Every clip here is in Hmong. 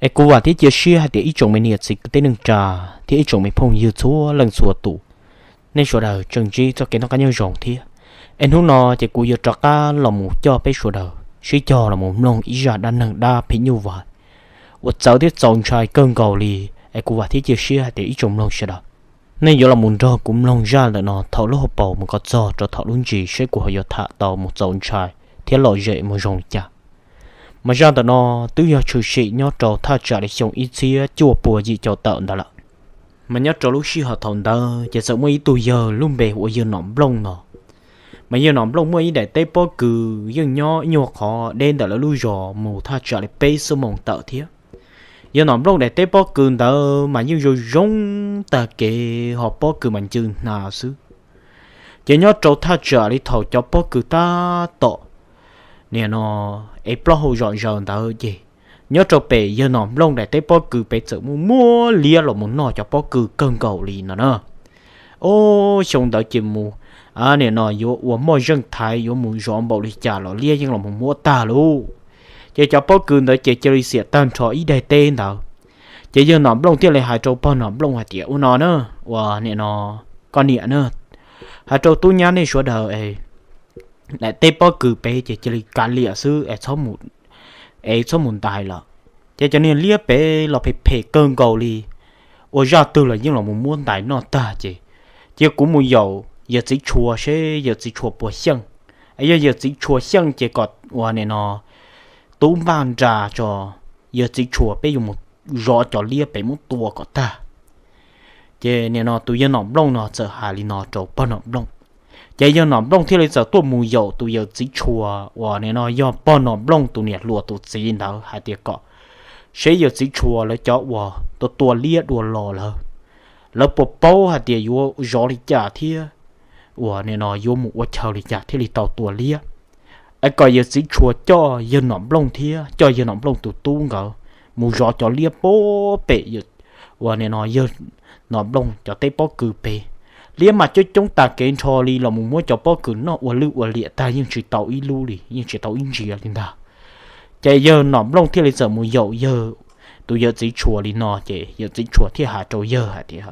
Es kuv vam thiab cia siab hais tias ib tsoom me niam txiv kwv tij neej tsa thiab ib tsoom me phooj ywg txhua leej txhua tus, nej sawv daws tseem ntsib txoj kev noj qab nyob zoo thiab. Es hnub no ces kuv yuav rov qab los mus coj peb sawv daws sib cog los mus mloog ib zaj dab neeg dab phim nyuj vais uas txawv thiab txaus ntshai kawg nkaus li. Es kuv vam thiab cia siab hais tias ib tsoom mloog sawv daws, nej yuav los mus nrog kuv mloog zaj ntawm no thaum lub hauv paus mus kom txog rau thaum lub ntsis seb kuv ho yuav tham tau mus txaus ntshai thiab lom zem mus zoo li cas. Mas zaj ntawm no twb yog tshwm sim nyob rau thaj tsam li xyoo ib txhiab cuaj puas yim caum tawm ntawd lawm. Mas nyob rau lub sij hawm thaum ntawd ces txawm muaj ib tug yawg lub npe hu ua yawg Nom Nplooj no. Mas yawg Nom Nplooj muaj ib daim teb pob kws yeej nyob ib nyuag qhov deb ntawm lawv lub zos mus thaj tsam li peb xuab moos tawm thiab. Yawg Nom Nplooj daim teb pob kws ntawd mas yeej zoo zoo tag kev ho pob kws mas ncw hnav xwb. Ces nyob rau thaj tsam li thaum cov pob kws tab tom, nim no, es plaub hau zom zaws ntawd ces nyob rau pem yawg Nom Nplooj daim teb pob kws pem txawm muaj muab liab los mus noj cov pob kws kawg nkaus li no na. Ob xyoo ntawd ces mus, nim no yuav ua moj zeej thaiv yuav mus zov npaum li cas los liab yeej los mus muab tag lauj. Ces cov pob kws ntawd ces cia li xiam tag nrho ib daim teb ntawd. Ces yawg Nom Nplooj thiaj li hais rau pog Nom Nplooj hais tias, ua no na, uas nim no, koj niam na, hais rau tub nyab nej sawv daws es daim teb pob kws pem ces cia li kav liam xwb es txhob mus ntais lawm. Ces cov niag liab pem los phem phem kawg nkaus li, ua zaj twg los yeej los mus muab ntais noj tag ces cia kuv mus yaum yawm txiv Tshua seb yawm txiv Tshua puas xyeej. Es yog yawm txiv Tshua xyeej ces kom uas nim no tub npaj nra tso, yawg txiv Tshua peb yuav mus zov cov liab pem muab tua kom tag. Ces nim no tus yawg Nom Nplooj no txawm hais li no rau pog Nom Nplooj. Ces yawg Nom Nplooj thiaj li txawm tuaj mus yaum tus yawm txiv Tshua uas nim no yog pog Nom Nplooj tus niam hluas tus txiv ntawd hais tias kom seb yawm txiv Tshua lawv cov uas tua tua liab dua los lawm, lawv puas paub hais tias yuav zov li cas thiab uas nim no yuav mus ua chaw li cas thiaj li tau tua liab. Es kom yawm txiv Tshua coj yawg Nom Nplooj thiab coj yawg Nom Nplooj tus tub nkawd mus zov cov liab puag pem uas nim no yawg Nom Nplooj cov teb pob kws pem. Liab mas coob coob tag kev nrho li los mus muab cov pob kws noj ua lwj ua liam tag yeej tsis tau ib lub li, yeej tsis tau ib ntsia li ntag. Ces yawg Nom Nplooj thiaj li txawm mus yaum yawg, tus yawm txiv Tshua li no ces yawm txiv Tshua thiaj hais rau yawg hais tias,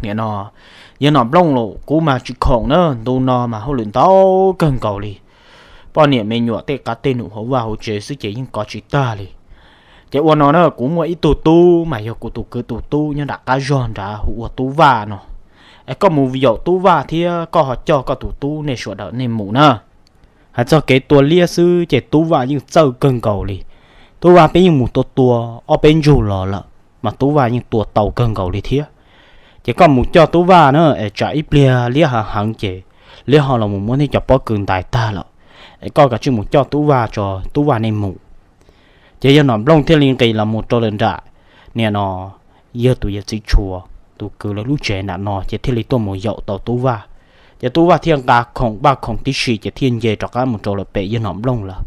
nim no, yawg Nom Nplooj los kuv mas tsis khoom na, ntu no mas hauj lwm ntau kawg nkaus li. Poj niam me nyuam tej qav tej num hauv vaj hauv tsev xwb ces yeej kov tsis tag li. Ces ua no na, kuv muaj ib tug tub mas yog kuv tus kwv tus tub nyob nram qab zog nrad hu ua Tub Vaj no. Es koj mus yaum Tub Vaj thiab koj ho coj koj tus tub nej sawv daws nej mus na. Hais txog kev tua liab xwb ces Tub Vaj yeej txawj kawg nkaus li. Tub Vaj peb yeej mus tua tua ob peb ntsug los lawm mas Tub Vaj yeej tua tau kawg nkaus li thiab. Ces koj mus coj Tub Vaj na, es tsam ib pliag liab heev heev ces liab ho los mus muab nej cov pob kws ntais tag lawm. Es koj kav tsij mus coj Tub Vaj tso, Tub Vaj nej mus. Ces yawg Nom Nplooj thiaj li nqis los mus rau lawm nram, nim no, yawg tus yawm txiv Tshua tus kwv lawv lub tsev nram no ces thiaj li tuaj mus yaum tau Tub Vaj. Ces Tub Vaj thiaj nqa khoom npaj khoom tib si ces thiaj nce rov qab mus rau lawm pem yawg Nom Nplooj lawv.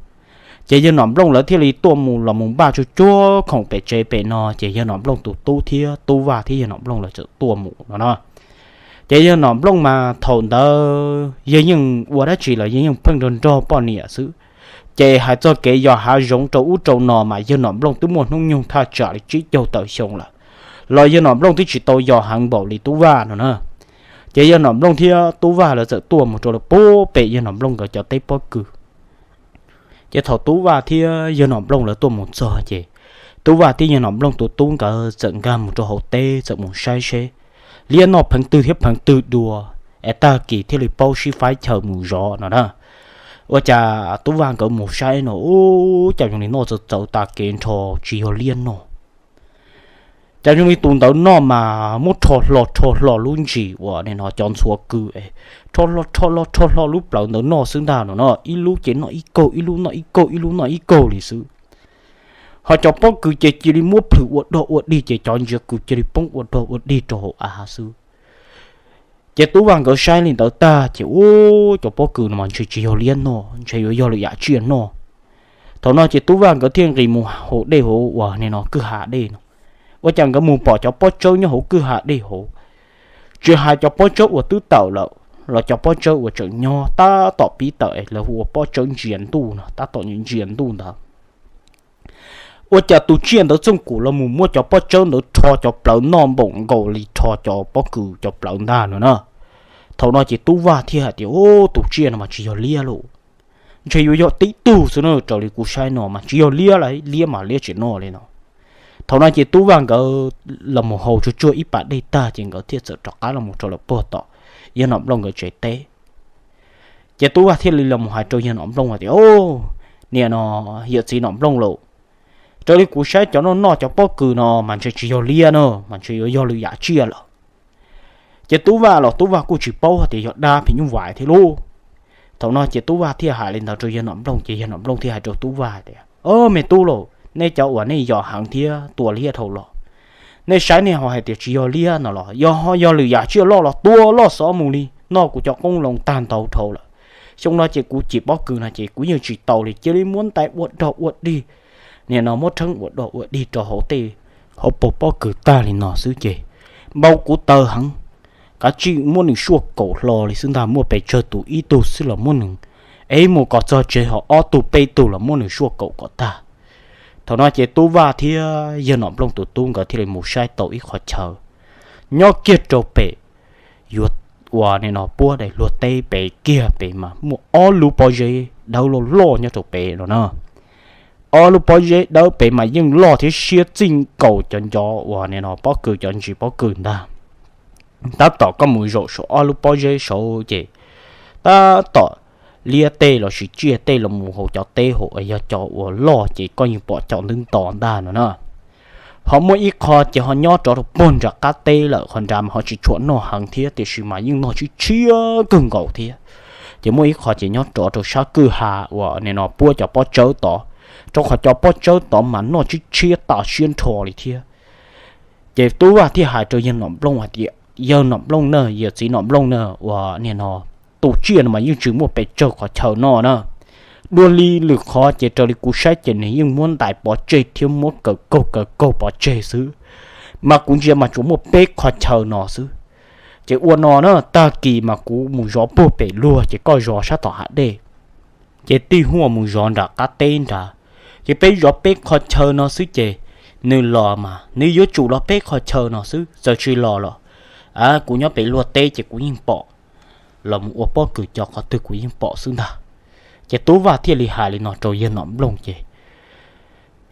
Ces yawg Nom Nplooj lawv thiaj li tuaj mus los mus npaj tsuag tsuag khoom pem tsev pem no ces yawg Nom Nplooj tus tub thiab Tub Vaj thiab yawg Nom Nplooj lawv txawm tuaj mus no na. Ces yawg Nom Nplooj mas thaum ntawd yawg yeej ua dab tsi los yawg yeej pheej nrog nrog poj niam xwb. Ces hais txog kev yos hav zoov rau ub rau no mas yawg Nom Nplooj twb muaj hnub nyoog thaj tsam li tsib caug tawm xyoo lawm, los yawg Nom Nplooj twb tsis tau yos heev npaum li Tub Vaj no na. Ces yawg Nom Nplooj thiab Tub Vaj lawv txawm tuaj mus rau lawm puag pem yawg Nom Nplooj nkawd cov teb pob kws. Ces thaum Tub Vaj thiab yawg Nom Nplooj lawv tuaj mus txog ces Tub Vaj thiab yawg Nom Nplooj tus tub nkawd txawm nkag mus rau hauv teb txawm mus saib seb liab noj pheev twg thiab pheev twg dua, es tag kis thiaj li paub sib faib chaw mus zov no na. Ua cas Tub Vaj nkawd mus saib no ub, cas zoo li noj txawv txawv tas kev nrho, tsis yog liab noj. Cas zoo li tus ntawd noj mas muab rho hlo rho hlo lub ntsis uas nim no cov ntxhuav kws, rho hlo rho hlo rho hlo lub plawv ntawd noj xwb ntag no no, ib lub ces noj ib kaug, ib lub noj ib kaug, ib lub noj ib kaug li xwb. Ho cov pob kws ces cia li muab plhws ua dog ua dig ces cov ntsiav kws cia li poob ua dog ua dig rau hauv av xwb. Ces Tub Vaj nkawd saib li ntawd tag ces ub, cov pob kws no mas ntshe tsis yog liab noj, ntshe yuav yog lwm yam tsiaj noj. Thaum no ces Tub Vaj nkawd thiaj nqis mus hauv dej hauv uas nim no kwj ha dej no. Ua cas nkawd mus pom cov pob tsawb nyob hauv kwj ha dej hauv, tsis hais cov pob tsawb uas twb tawm lawm los cov pob tsawb uas tseem nyob tab tom pib tawm es lawv hu ua pob tsawb ntsia ntuj no, tab tom ntsia ntuj ntawd. Ua cas tus tsiaj ntawd txooj kum los mus muab cov pob tsawb ntawd rho cov plawv noj npaum nkaus li rho cov pob kws cov plawv ntag no na. Thaum no ces Tub Vaj thiaj hais tias, Ub, tus tsiaj no mas tsis yog liab lauj. Ntshe yuav yog tib tug xwb na, raws li kuv saib no mas tsis yog liab lauj, liab mas liab tsis noj li no. Thaum no ces Tub Vaj nkawd los mus haus tsuag tsuag ib pas dej tag ces nkawd thiaj txawm rov qab los mus rau lawm puag tom Yawg Nom Nplooj nkawd tsev teb. Ces Tub Vaj thiaj li los mus hais rau Yawg Nom Nplooj hais tias, Ub, niam no, yawm txiv Nom Nplooj lauj, raws li kuv saib cov noj noj cov pob kws no mas ntshe tsis yog liab no, mas ntshe yuav yog lwm yam tsiaj lawm. Ces Tub Vaj los Tub Vaj kuj tsis paub hais tias yog dab phim nyuj vais thiab lauj. Thaum no ces Tub Vaj thiaj hais li ntawd rau Yawg Nom Nplooj ces Yawg Nom Nplooj thiaj hais rau Tub Vaj hais tias, Ob, me tub lauj, nej cov uas nej yos heev thiab tua liab dhau los, nej saib nej ho hais tias tsis yog liab no los yog ho yog lwm yam tsiaj loj los tua loj xov mus li, noj kuv cov qoob loo tag ntau dhau lawm. Xyoo no ces kuv cim pob kws no ces kuv yeej tsis tau li, cia li muab ntais ua dog ua dig, niam no muab rheeb ua dog ua dig rau hauv tej, hauv paus pob kws tag li no xwb ces npau kuv taw heev. Kav tsij muab nws suaj kaum hlo li xwb ntag, muaj pes tsawg tus ib tug xwb los muab nws, es mus kom txog tsev ho ob tug peb tug los muab nws suaj kaum kom tag. Thaum no ces Tub Vaj thiab Yawg Nom Nplooj tus tub nkawd thiaj li mus saib tau ib qho chaw nyob kiag rau pem, yuav ua nim no puab daim luag teb pem kiag pem mas muaj ob lub pob zeb dawb loj loj nyob rau pem no na. Ob lub pob zeb dawb pem mas yeej loj thiab siab txij nkaus cov ncov uas nim no pob kws cov ntsis pob kws ntag. Tab tom koj mus zaum saum ob lub pob zeb saud ces tab tom liab tej los sis tsiaj tej los mus hauv cov teb hauv uas yog cov uas loj ces koj yeej pom cov ntub nto ntag no na. Ho muaj ib qho ces ho nyob rov rau puag nram qab teb lawm, qhov nrad mas ho tsis tshua noj heev thiab tiam sis mas yeej noj tshiab tshiab kawg nkaus thiab. Ces muaj ib qho ces nyob rov rau sab kwj ha uas nim no puab cov pob tsawb tod, rau qhov cov pob tsawb tod mas noj tshiab tshiab tas siab nrho li thiab. Ces Tub Vaj thiaj hais rau Yawg Nom Nplooj hais tias, Yawg Nom Nplooj na, yawm txiv Nom Nplooj na, uas nim no tus tsiaj no mas yeej tsis muaj pes tsawg qhov chaw no na. Dua li lwm qhov ces raws li kuv saib ces nws yeej muab ntais pov tseg thiab muab kaw kaug kaw kaug pov tseg xwb, mas kuv ntsia mas tsuas muaj peb qhov chaw no xwb. Ces ua no na, tag kis mas kuv mus zov puag pem luag ces koj zov sab tom hav dej, ces tij Huaj mus zov nram qab teb nrad. Ces peb zov peb qhov chaw no xwb ces nws los mas nws yuav tsum los peb qhov chaw no xwb, txawm tsis los los kuv nyob pem luag teb ces kuv yeej pom, los mus ua pob kws cov qhov twg kuv yeej pom xwb ntag. Ces Tub Vaj thiaj li hais li no rau Yawg Nom Nplooj ces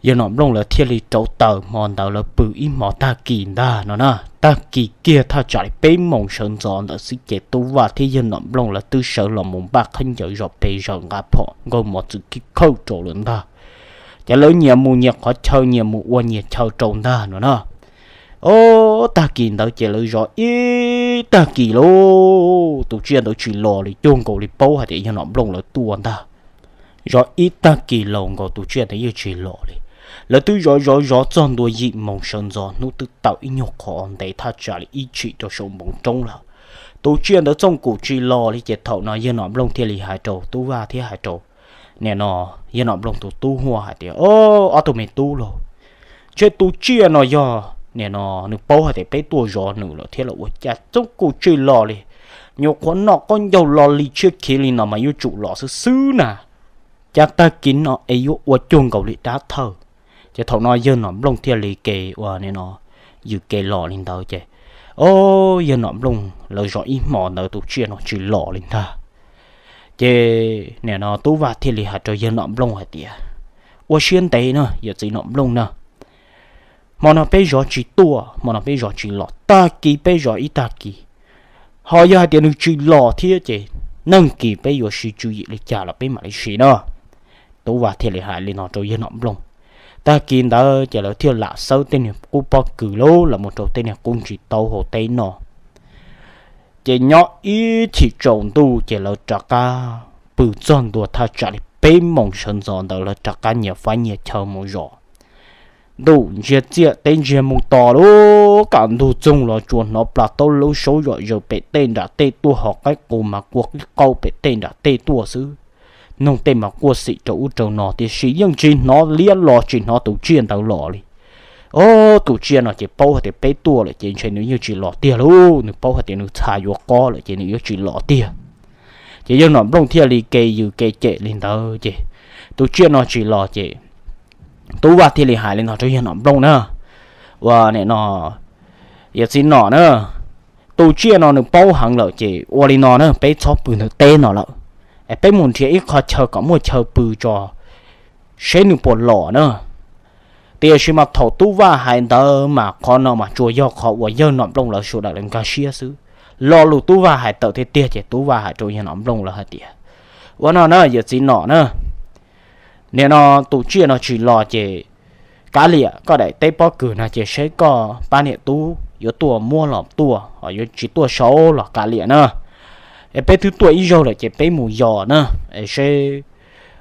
Yawg Nom Nplooj lawv thiaj li rauv taws hmo ntawd lawv pw ib hmo tag kis ntag no na. Tag kis kiag thaj tsam li peb moos sawv ntxov ntawd xwb ces Tub Vaj thiab Yawg Nom Nplooj lawv twb sawv los mus npaj khaub ncaws zom pes zaws nqa phom nkaug mos txwv khib khawj rau lawm ntag. Ces lawv nyias mus nyias qhov chaw nyias mus ua nyias chaw rau ntag no na. Ob, tag kis ntawd ces lawv zov ib tag kis lauj, tus tsiaj ntawd tsis los li, cuag nkaus li paub hais tias Yawg Nom Nplooj lawv tuaj ntag. Zov ib tag kis laus nkaus tus tsiaj ntawd yeej tsis los li. Lawv twb zov zov zov txog ntua yim moos sawv ntxov hnub twb tawm ib nyuag qho ntev thaj tsam li ib tshim rau saum npoo roob lawm. Tus tsiaj ntawd txooj kum tsis los li ces thaum no Yawg Nom Nplooj thiaj li hais rau Tub Vaj thiab hais rau nim no Yawg Nom Nplooj tus tub Huaj hais tias, Ob, ob tug me tub lauj, ntshe tus tsiaj no yog nim no nws paub hais tias peb tuaj zov nws lawm thiab los ua cas txooj kum tsis los li. Nyuam qhuav noj qaub ncaug lo li tshiab khiv li no mas yuav tsum los xwb xwb na. Cas tag kis no es yuav ua cuag nkaus li dab thawj. Ces thaum no Yawg Nom Nplooj thiaj li ke ua nim no yws ke los li ntawd ces, ob, Yawg Nom Nplooj lawv zov ib hmo ntawd tus tsiaj no tsis los li ntag. Ces nim no Tub Vaj thiaj li hais rau Yawg Nom Nplooj hais tias, Ua siab ntev na yawm txiv Nom Nplooj na, hmo no peb zov tsis tuaj, hmo no peb zov tsis los, tag kis peb zov ib tag kis. Ho yog hais tias nws tsis los thiab ces neeg kis peb yuav siv tswv yim li cas los peb mam li siv na. Tub Vaj thiaj li hais li no rau Yawg Nom Nplooj. Tag kis ntawd ces lawv thiaj lam xawb tej niag qub pob kws lauj los mus rau tej niag qub ntsis taub hau teb no. Ces nyob ib chim tsaus ntuj ces lawv rov qab pw txog ntua thaj tsam li peb moos sawv ntxov ntawd lawv rov qab nyias faib nyias chaw mus zov. Ntuj ntsiag txiaj teb ntsiag mus tos lub kam ntug txoog los tsuas hnov plas taub lub saub zom zaws pem tej nram tej tuaj, ho qaib qus mas kua qib qaub pem tej nram tej tuaj xwb. Noog tej mas quaj xim rau ub rau no tiam sis yeej tsis hnov liab los tsis hnov tus tsiaj ntawd los li. Ob, tus tsiaj no ces paub hais tias peb tuaj lawm ces ntshe nws yeej tsis los tiag lauj, nws paub hais tias nws txha yuav qob lawm ces nws yuav tsis los tiag. Ces Yawg Nom Nplooj thiaj li ke yws ke cem li ntawd ces tus tsiaj no tsis los ces Tub Vaj thiaj li hais li no rau yawg Nom Nplooj na, ua nim no, yawm txiv Nom na, tus tsiaj no nws paub heev lawm ces ua li no na, peb txhob pw ntawm teb no lawm, es peb mus nrhiav ib qho chaw kom muaj chaw pw tso seb nws puas los na. Tiam sis mas thaum Tub Vaj hais ntawd mas qhov no mas tsuas yog qhov uas yawg Nom Nplooj lawv sawv daws nkag siab xwb. Lo lus Tub Vaj hais tawm tiag tiag ces Tub Vaj hais rau yawg Nom Nplooj lawv hais tias, ua no na yawm txiv Nom na, nim no tus tsiaj no tsis los ces kav liam, koj daim teb pob kws no ces seb koj pab niam tub yuav tuaj muab los tuaj, yuav tsis tuaj saud los kav liam na. Es peb twb tuaj ib zaug lawm ces peb mus yos na, es seb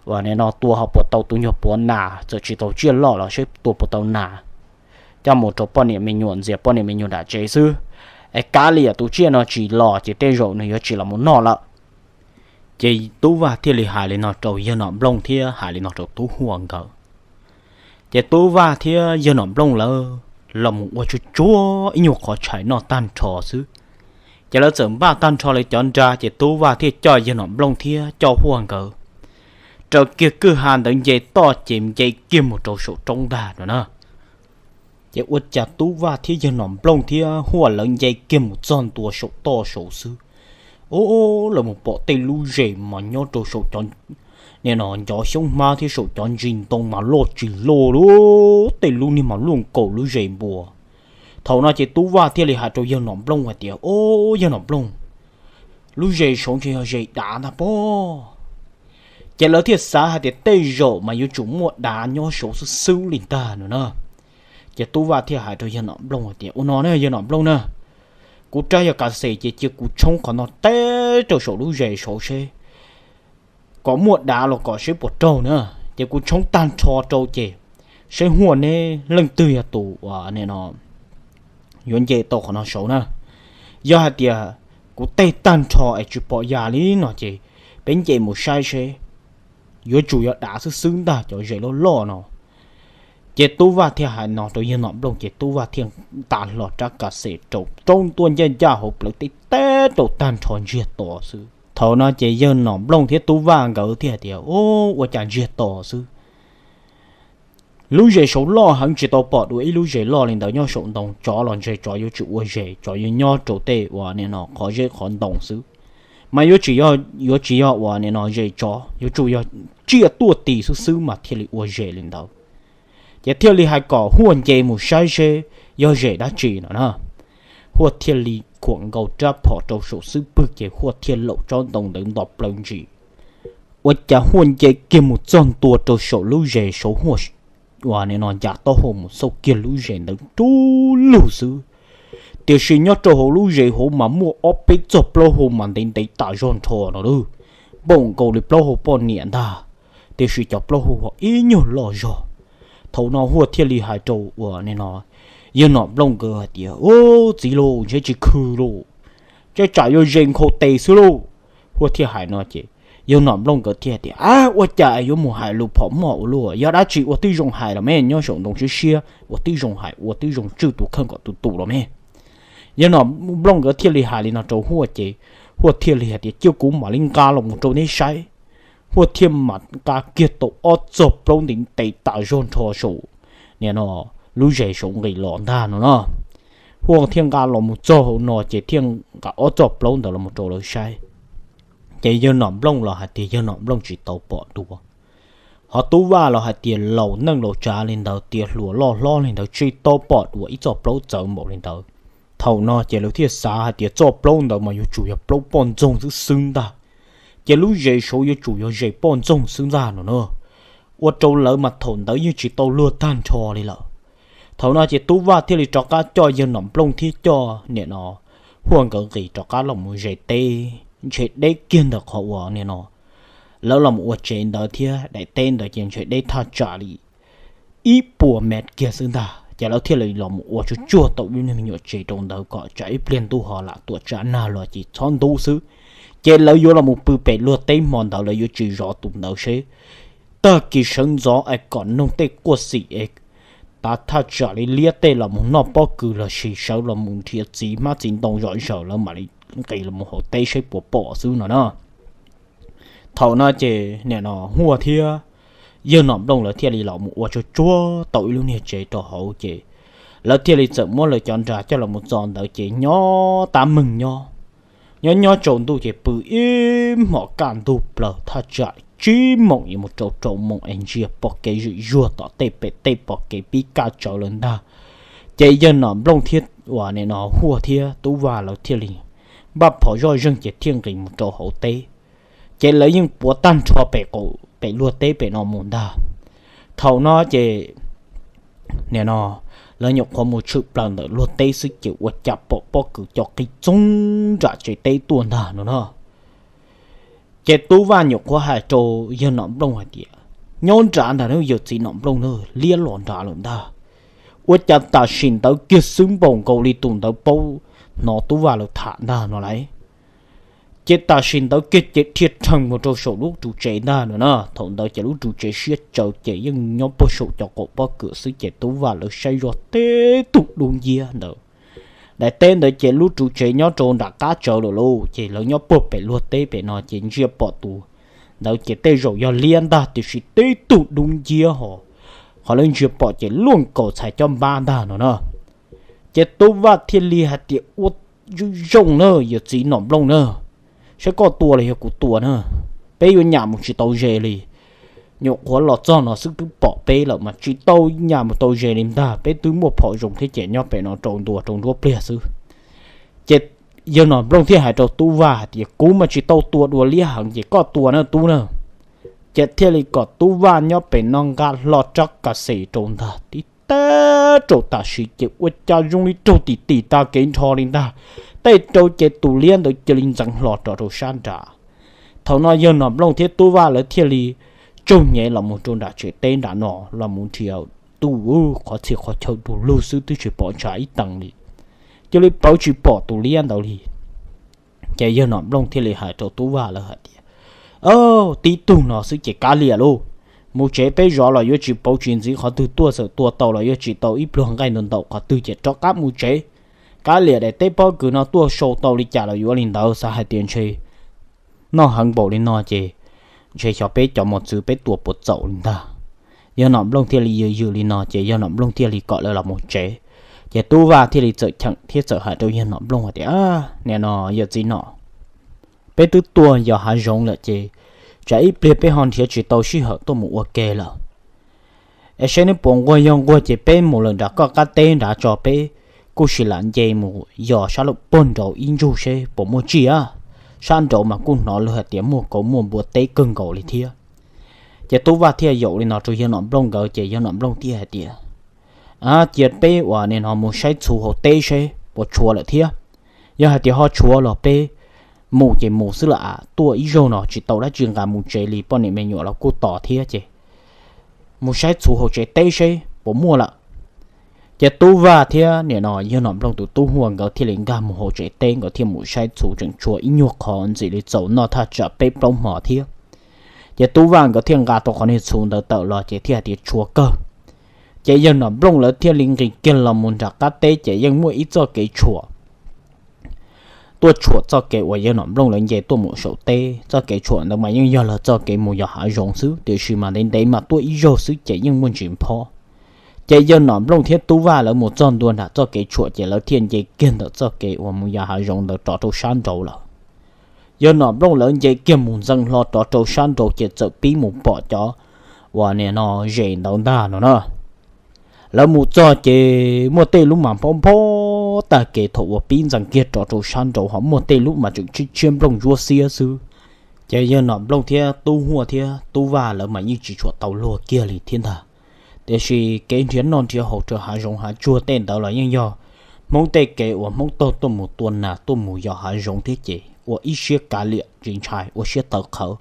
ua nim no tua ho puas tau tus nyuag puav nas, txawm tsis tau tsiaj loj los seb tua puas tau nas coj mus rau poj niam me nyuam ntxias poj niam me nyuam nram tsev xwb. Es kav liam, tus tsiaj no tsis los ces tej zaum nws yuav tsis los mus noj lawm. Ces Tub Vaj thiaj li hais li no rau yawg Nom Nplooj thiab hais li no rau Tub Huaj nkawd. Ces Tub Vaj thiab yawg Nom Nplooj lawv los mus ua tsuag tsuag ib nyuag qhov tshais noj tag nrho xwb. Ces lawv txawm npaj tag nrho li cov nra, ces Tub Vaj thiaj coj yawg Nom Nplooj thiab coj Huaj nkawd raws kiag kwj ha ntawd nce toj ces nce kiag mus rau saum roob ntag no na. Ces ua cas Tub Vaj thiab yawg Nom Nplooj thiab Huaj lawv nce kiag mus txog ntua saum toj saud xwb, o, lawv mus pom tej lub zes mas nyob rau saum cov, nim no, ncov xyoob hmab thiab saum cov ntsis ntoo mas loj tsis loj li, tej lub niag mas luaj nkaus lub zes npua. Thaum no ces Tub Vaj thiaj li hais rau yawg Nom Nplooj hais tias, o, yawg Nom Nplooj, lub zes saud ntshe yog zes dav ntag pob. Ces lawv thiaj xav hais tias tej zaum mas yuav tsum muaj dav nyob saud xwb xwb li ntag no na. Ces Tub Vaj thiaj hais rau yawg Nom Nplooj hais tias, ua no na yawg Nom Nplooj na, kuv rab yog kas xes ces cia kuv tshoob qhov no teb rau saum lub zes saud seb kom muaj dav los kom seb puas raug na. Ces kuv tshoob tag nrho rau ces seb Huaj neb leej twg yog tus uas nim no yuav nce tau qhov no saud na. Yog hais tias kuv teb tag nrho es tsis pom yam li no ces peb nce mus saib seb, yuav tsum yog dav xwb xwb ntag cov zes loj loj no. Ces Tub Vaj thiaj hais no rau yawg Nom Nplooj ces Tub Vaj thiaj nta hlo rab kas xes rau roob tuaj ncaj ncaj hauv plawv teb teb rau tag nrho ntsiag to xwb. Thaum no ces yawg Nom Nplooj thiab Tub Vaj nkawd thiaj tias, o, ua cas ntsiag to xwb, lub zes saud loj heev tsis tau pom dua ib lub zes loj li ntawd nyob saum ntoo, tsov los ntshe tsov yuav tsis ua zes, tsov yuav nyob rau tej uas nim no qhov zeb qhov ntoo xwb. Mas yuav tsis, yuav tsis yog uas nim no zes tsov, yuav tsum yog tsiaj tuaj tis xwb xwb mas thiaj li ua zes li ntawd. Ces thiaj li hais kom Huaj nce mus saib seb yog zes dab tsi no na. Huaj thiaj li khuam nkaus rab phom rau saum xub pwg ces Huaj thiaj laum tsob ntoo ntawd nto plaws ntsis. Ua cas Huaj nce kiag mus txog ntua rau saum lub zes saud Huaj uas nim no ncav taub hau mus xauj kiag lub zes ntawd rub lug xwb. Tiam sis nyob rau hauv lub zes hauv mas muaj ob peb txoj plaub hau mas ntev ntev tas zog nrho no lawm, npaum nkaus li plaub hau poj niam ntag, tiam sis cov plaub hau ho ib nyuag loj zog. Thaum no Huaj thiaj li hais rau uas nim no yawg Nom Nplooj nkawd hais tias, u, txiv lauj, ntshe tsis khw lauj, tej tsam yuav zes nkhaus tes xwb lauj. Huaj thiaj hais no ces yawg Nom Nplooj nkawd thiaj tias, a, ua cas yuav mus hais lus phom moj ua luaj, yog dab tsi ua twb zoo hais los me, nyob saum ntoo siab siab ua twb zoo hais ua twb zoo tswj tus kheej kom tus tus los me. Yawg Nom Nplooj nkawd thiaj li hais li no rau Huaj ces Huaj thiaj li hais tias, cia kuv mam li nqa los mus rau neb saib. Huaj thiaj mam nqa kiag tau ob txoj plaub ntev ntev tas zog nrho saum nim no lub zes saum nqis los ntag no na. Huaj thiaj nqa los mus txog hauv no ces thiaj nqa ob txoj plaub ntawd los mus rau lawv saib. Ces yawg Nom Nplooj los hais tias yawg Nom Nplooj tsis tau pom dua, ho Tub Vaj los hais tias laus neej laus tsav li ntawd, tiav hluas loj hlob li ntawd tsis tau pom dua ib txoj plaub txawv npaum li ntawd. Thaum no ces lawv thiaj xav hais tias txoj plaub ntawd mas yuav tsum yog plaub poj ntxoog xwb xwb ntag. Ces lub zes saud yuav tsum yog zes poj ntxoog xwb ntag no na. Ua rau lawv mas thaum ntawd yeej tsis tau luag tag nrho li lawm. Thaum no ces Tub Vaj thiaj li rov qab coj yawg Nom Nplooj thiab coj nim no Huaj nkawd nqis rov qab los mus ze teb, ntshe deb kiag ntawm qhov uas nim no lawv los mus ua tsev ntawd thiab daim teb ntawd ces ntshe deb thaj tsam li ib puas mev kiag xwb ntag. Ces lawv thiaj li los mus ua tsuag tsuag tau ib lub me nyuam tsev rau ntawd kom tsam ib pliag ntuj ho lam tuam tsam nag los ces txhob ntub xwb. Ces lawv yuav los mus pw pem luag teb hmo ntawd, lawv yuav tsis zov tus ntawd seb tag kis sawv ntxov es kom noog tej quaj xim es tav thaj tsam li liab tej los mus noj pob kws los sis sawv los mus nrhiav txiv hmab txiv ntoo zom zaws lawv mam li nqis los mus hauv teb seb puas pom xwb no na. Thaum no ces nim no Huaj thiab yawg Nom Nplooj lawv thiaj li los mus ua tsuag tsuag tau ib lub niag tsev rau hauv ces lawv thiaj li txawm muab lawv cov nra coj los mus txo ntawd ces nyob tab meeg nyob. Nyob nyob tsaus ntuj ces pw ib hmos kaj ntug plaws thaj tsam tsib moos yuav mus rau rau moos es ntsia pom kev zwm zuag tom tej pem tej pom kev pib kaj tsawv lawm ntag. Ces yawg Nom Nplooj thiab uas nim no Huaj thiab Tub Vaj lawv thiaj li npaj phom zoj zeeg ces thiaj nqis mus rau hauv teb. Ces lawv yeej puav tag nrho pem qaum pem luag teb pem no mus ntag. Thaum no ces nim no lawv nyuam qhuav mus tshwm plaws ntawm luag teb xwb ces ua cas pom pob kws co qig txoog nram tsev teb tuaj ntag no na. Ces Tub Vaj nyuam qhuav hais rau yawg Nom Nplooj hais tias, nyob nrad ntag na yawm txiv Nom Nplooj na, liab los nrad lawm ntag. Ua cas tam sim ntawd kiag xwb npaum nkaus li tus ntawd paub hnov Tub Vaj lawv tham ntag no lauj. Ces tam sim ntawd kiag ces dhia rhees mus rau saum lub ru tsev ntag no na. Thaum ntawd ces lub ru tsev siab tsawv ces yeej nyob puag saum cov qaum pob kws xwb ces Tub Vaj lawv saib zoj tib tug dub nciab ntawd. Daim teb ntawd ces lub ru tsev nyob rau nram qab tsawv lawm lauj, ces lawv nyob puag pem luag teb pem no ces ntsia pom tus ntawd ces tej zaum yog liab ntag tiam sis tib tug dub nciab ho qhov lawv ntsia pom ces luaj nkaus txhais caj npab ntag no na. Ces Tub Vaj thiaj li hais tias, ua zoo na yawm txiv Nom Nplooj na, saib koj tua los yog kuv tua na, peb yuav nyam mus tsis tau ze li. Nyuam qhuav los txog no xwb twb pom peb lawm mas tsis tau nyam mus tau ze li ntag, peb twb muaj phom zoo thiab ces nyob pem no rau ntua rau nruab pliag xwb. Ces yawg Nom Nplooj thiaj hais rau Tub Vaj hais tias, kuv mas tsis tau tua dua liab heev ces koj tua na Tub na. Ces thiaj li kom Tub Vaj nyob pem no nqa hlo rab kas xes rau ntag tib tag rau tam sim ces ua cas zoo li raug tim tim tag kev nrho li ntag. Tej rau ces tus liab ntawd cia li ntxeev hlo rov rau sab nrad. Thaum no yawg Nom Nplooj thiab Tub Vaj lawv thiaj li tsaug nyev los mus rau nram tsev teb nram no los mus nrhiav, tuj, qhov txhia qhov chaw du lug xwb twb tsis pom ntshav ib teev li, cia li pawv tsis pom tus liab ntawd li. Ces yawg Nom Nplooj thiaj li hais rau Tub Vaj lawv hais tias, tib tug no xwb ces kav liam lauj, mus tsev peb zov los yuav tsis pauv tsis ntxiv qhov twg, tuaj txawm tua tau los yuav tsis tau ib pluag nqaij ntau ntau qhov twg ces rov qab mus tsev. Kav liam daim teb pob kws no tuaj sau tau li cas los yuav li ntawd, xav hais tias ntshe noj heev npaum li no ces ntshe xyov peb cov mos txwv peb tua puas txaus li ntag. Yawg Nom Nplooj thiaj li yws yws li no ces yawg Nom Nplooj thiaj li kom lawv los mus tsev. Ces Tub Vaj thiaj li txawm cheem thiab txawm hais rau yawg Nom Nplooj hais tias, nim no yawm txiv Nom, peb twb tuaj yos hav zoov lawm ces tsam ib pliag peb ho nrhiav tsis tau sij hawm tuaj mus ua ke lawm. Es saib neb puas nquag, yog nquag ces peb mus lawm nram koj qab teb nrad tso, peb kuj sim lam nce mus yos sab lawm puag nraud ib ntsug seb puas muaj tsi a. Sab nraud mas kuj hnov lawv hais tias muaj kauv muaj npua teb kawg nkaus li thiab. Ces Tub Vaj thiaj yaum li no rau yawg Nom Nplooj nkawd ces yawg Nom Nplooj thiaj hais tias, cia peb uas nim no mus saib txhuv hauv teb seb puas tshuav lawm thiab. Yog hais tias ho tshuav los peb mus ces mus xwb lawm, tuaj ib zaug no tsis tau dab tsi nqa mus tsev li, poj niam me nyuam los kuj tos thiab ces mus saib txhuv hauv tsev teb seb puas muaj lawm. Ces Tub Vaj thiab nim no yawg Nom Nplooj tus tub Huaj nkawd thiaj li nkag mus hauv tsev teb, nkawd thiaj mus saib txhuv tseem tshuav ib nyuag qho ntxim li txaus noj thaj tsam peb plaub hmo thiab. Ces Tub Vaj nkawd thiaj nqa tau qhov niag txhuv ntawd tawm los ces thiaj hais tias tshuav kawg. Ces yawg Nom Nplooj lawv thiaj li nqis kiag los mus nram qab teb ces yeej muaj ib txoj kev tshuam tuaj tshuam txoj kev uas yawg Nom Nplooj lawv nce tuaj mus saum teb. Txoj kev tshuam ntawd mas yeej yog lawv txoj kev mus yos hav zoov xwb, tiam sis mas ntev ntev mas tuaj ib zaug xwb ces yeej muaj ntsis phob. Ces yawg Nom Nplooj thiab Tub Vaj lawv mus txog ntua nram txoj kev tshuam ces lawv thiaj nce kiag ntawm txoj kev uas mus yos hav zoov ntawd rov rau sab nraud lawm. Yawg Nom Nplooj lawv nce kiag mus ntxeev hlo rov rau sab nraud ces txawm pib mus pom cov uas nim no zes ntawd ntag no na. Lawv mus txog ces muaj tej lub mas nphob nphob tag kev, thaum uas pib ntxeev kiag rov rau sab nraud ho muaj tej lub mas tseem tshiab tshiab nplooj ntsuab xiab xwb. Ces yawg Nom Nplooj thiab Tub Huaj thiab Tub Vaj lawv mas yeej tsis tshua tau luag kiag li thiab ntag. Tiam sis kev nrhiav noj nrhiav haus rau hav zoov hav tsuag tej ntawd los yeej yog Hmoob tej kev uas Hmoob taug tuaj mus tua nas tuaj mus yos hav zoov thiab ces ua ib siab kav liam tsis ntshai, ua siab tawv qhawv.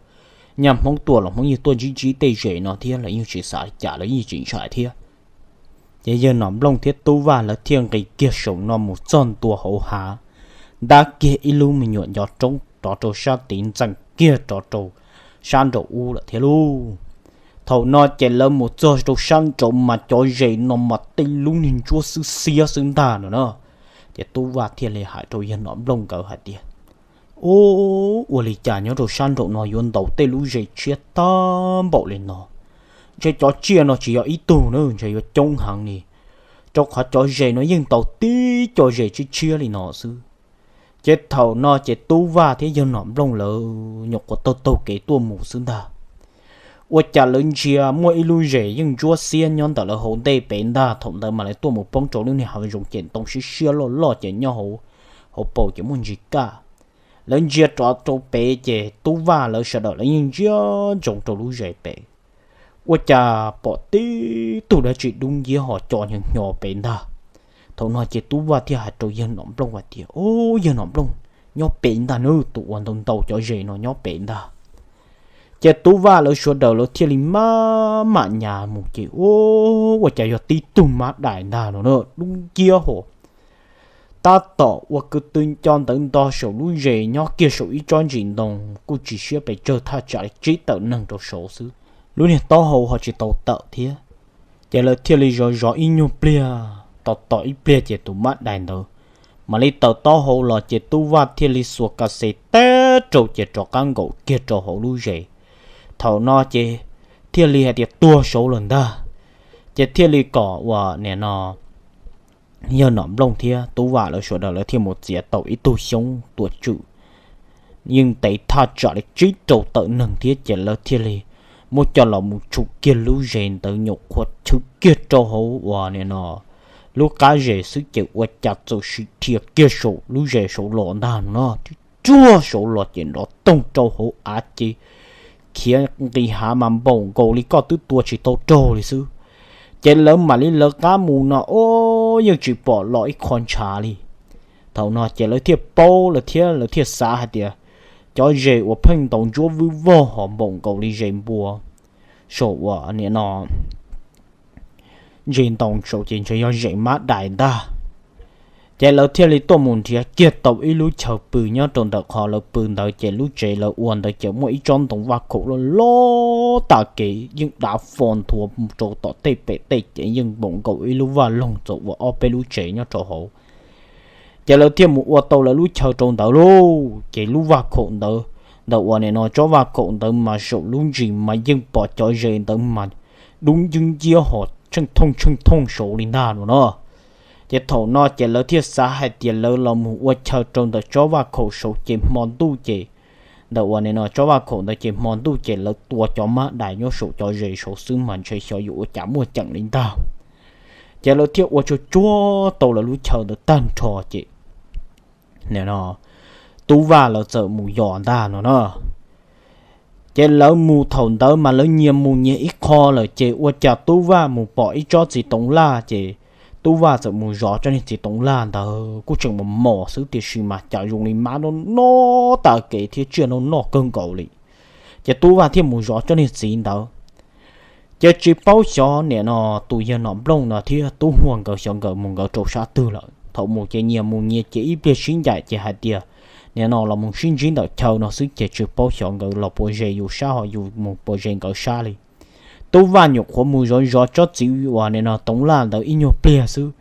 Nyaj Hmoob tuaj los Hmoob yeej tuaj ntsib ntsib tej zes no thiab, lawv yeej tsis xav li cas, lawv yeej tsis ntshai thiab. Ces yawg Nom Nplooj thiab Tub Vaj lawv thiaj nqis kiag saum no mus txog ntua hauv hav, ntab kiag ib lub me nyuam ncov roob rov rau sab tid ntxeev kiag rov rau sab nraum ub lawm thiab lauj. Thaum no ces lawv mus txog rau sab nraud mas cov zes no mas tej lub niag ntsuab xwb xiab xwb ntag no na. Ces Tub Vaj thiaj li hais rau yawg Nom Nplooj nkawd hais tias, ub, ua li cas nyob rau sab nraum no yuav ntaus tej lub zes tshiab tag npaum li no? ntshe cov tsiaj no tsis yog ib tug na, ntshe yuav coob heev li, rau qhov cov zes no yeej ntaus tib co zes tshiab tshiab li no xwb. Ces thaum no ces Tub Vaj thiab Yawg Nom Nplooj lawv nyuam qhuav taug taug kev tuaj mus xwb ntag. Ua cas lawv ntsia muaj ib lub zes yeej ntsuab xiab nyob ntawm lawv hauv ntej pem ntag. Thaum ntawd mas lawv tuaj mus poob rau lub niag hav zoov ces ntoo siab siab loj loj ces nyob hauv paus ces muaj ntsis kaj. Lawv ntsia rov rau pem ces Tub Vaj lawv sawv daws lawv yeej ntsia ntsoov rau lub zes pem. Ua cas pom tib tug dab tsi dub nciab ho co hnyo hnyo pem ntag. Thaum no ces Tub Vaj thiaj hais rau Yawg Nom Nplooj hais tias, Ub, Yawg Nom Nplooj, nyob pem ntag nawb, tus uas ntaus ntaus cov zes no nyob pem ntag. Ces Tub Vaj lawv sawv daws lawv thiaj li maj mam nyas mus ces, Ub, ua cas yog tib tug mab dais ntag no na, dub nciab hos. Tab tom ua kwv tw nco ntawv nto saum lub zes nyob kiag saum ib tsob ntsis ntoo kuj tsis siab pes tsawg, thaj tsam li tsib tawm neeg rau saud xwb. Lub niag taub hau ho tsis tau tawm thiab. Ces lawv thiaj li zov zov ib nyuag pliag, tos tos ib pliag ces tus mab dais ntawd mam li tawm taub hau los ces Tub Vaj thiaj li xuas kas xes teb rau ces rov qab nkaum kiag rau hauv lub zes. Thaum no ces thiaj li hais tias tuag saud lawm ntag. Ces thiaj li kom uas nim no Yawg Nom Nplooj thiab Tub Vaj lawv sawv daws lawv thiaj mus txiav tau ib tug xyoob tuam tswm yeej ntev thaj tsam li tsib rau tawm neeg thiab ces lawv thiaj li muab coj los mus tshum kiag lub zes ntawd nyuam qhuav chwv kiag rau hauv uas nim no lub qab zes xwb ces ua cas txawm sim dhia kiag saum lub zes saud los ntag no, ruag saud los ces nrov toog rau hauv av ces khiav nqis hav mas npaum nkaus li koj twb tua tsis tau raug li xwb. Ces lawv mam li lawv qab mus no, o, yeej tsis pom los ib qho ntshav li. Thaum no ces lawv thiaj paub lawv thiab lawv thiaj xav hais tias cov zes uas pheej ntaus ntsuab vwj vog hos npaum nkaus li zes npua saum uas nim no ntsis ntoo saud ces ntshe yog zes mab dais ntag. Ces lawv thiaj li tuaj mus nrhiav kiag tau ib lub chaw pw nyob rau ntawm qhov lawv pw ntawd ces lub tsev lawv ua ntawd ces muaj ib tsob ntoo vaj khaum loj loj tas kev yeej dav fo nthuav rau tom tej pem tej ces yeej npaum nkaus ib lub vaj loog txaus ua ob peb lub tsev nyob rau hauv. Ces lawv thiaj mus ua tau lawv lub chaw rau ntawd lauj. Ces lub vaj khaum ntawd, ntawm uas nim no tsob vaj khaum ntawd mas saum lub ntsis mas yeej pom cov zes ntawd mas dub nciab nciab hos tsheej thooj tsheej thooj saud li ntag no no. Ces thaum no ces lawv thiaj xav hais tias lawv los mus ua chaw rau ntawm tsob vaj khaum saud ces hmo ntuj ces, ntawm uas nim no tsob vaj khaum ntawd ces hmo ntuj ces lawv tua cov mab dais nyob saum cov zes saud xwb mas ntshe xyov yuav ua cas muaj ceem li ntag. Ces lawv thiaj ua tsuag tsuag tau lawv lub chaw ntawd tag nrho ces nim no Tub Vaj lawv txawm mus yos ntag no na. Ces lawv mus thaum ntawd mas lawv nyias mus nyias ib qho lawm ces ua cas Tub Vaj mus pom ib tsob txiv toov laj ces Tub Vaj txawm mus zov tsob niag txiv toov laj ntawd kuj tseem mos mos xwb tiam sis mas cas zoo li mab noj noj tas kev thiab tsiaj noj noj kawg nkaus li. Ces Tub Vaj thiaj mus zov tsob niag txiv ntawd. Ces tsis paub xyov nim no tus yawg Nom Nplooj no thiab Tub Huaj nkawd xyov nkawd mus nkawd rau sab twg lawm. Thaum mus ces nyias mus nyias ces ib pliag sib ncaim ces hais tias nim no los mus sib ntsib ntawm chaw no xwb ces tsis paub xyov nkawd los puas ze yus sab ho yus mus puas ze nkawd sab li. Tub Vaj nyuam qhuav mus zov zov tsob txiv uas nim no toov laj ntawd ib nyuag pliag xwb,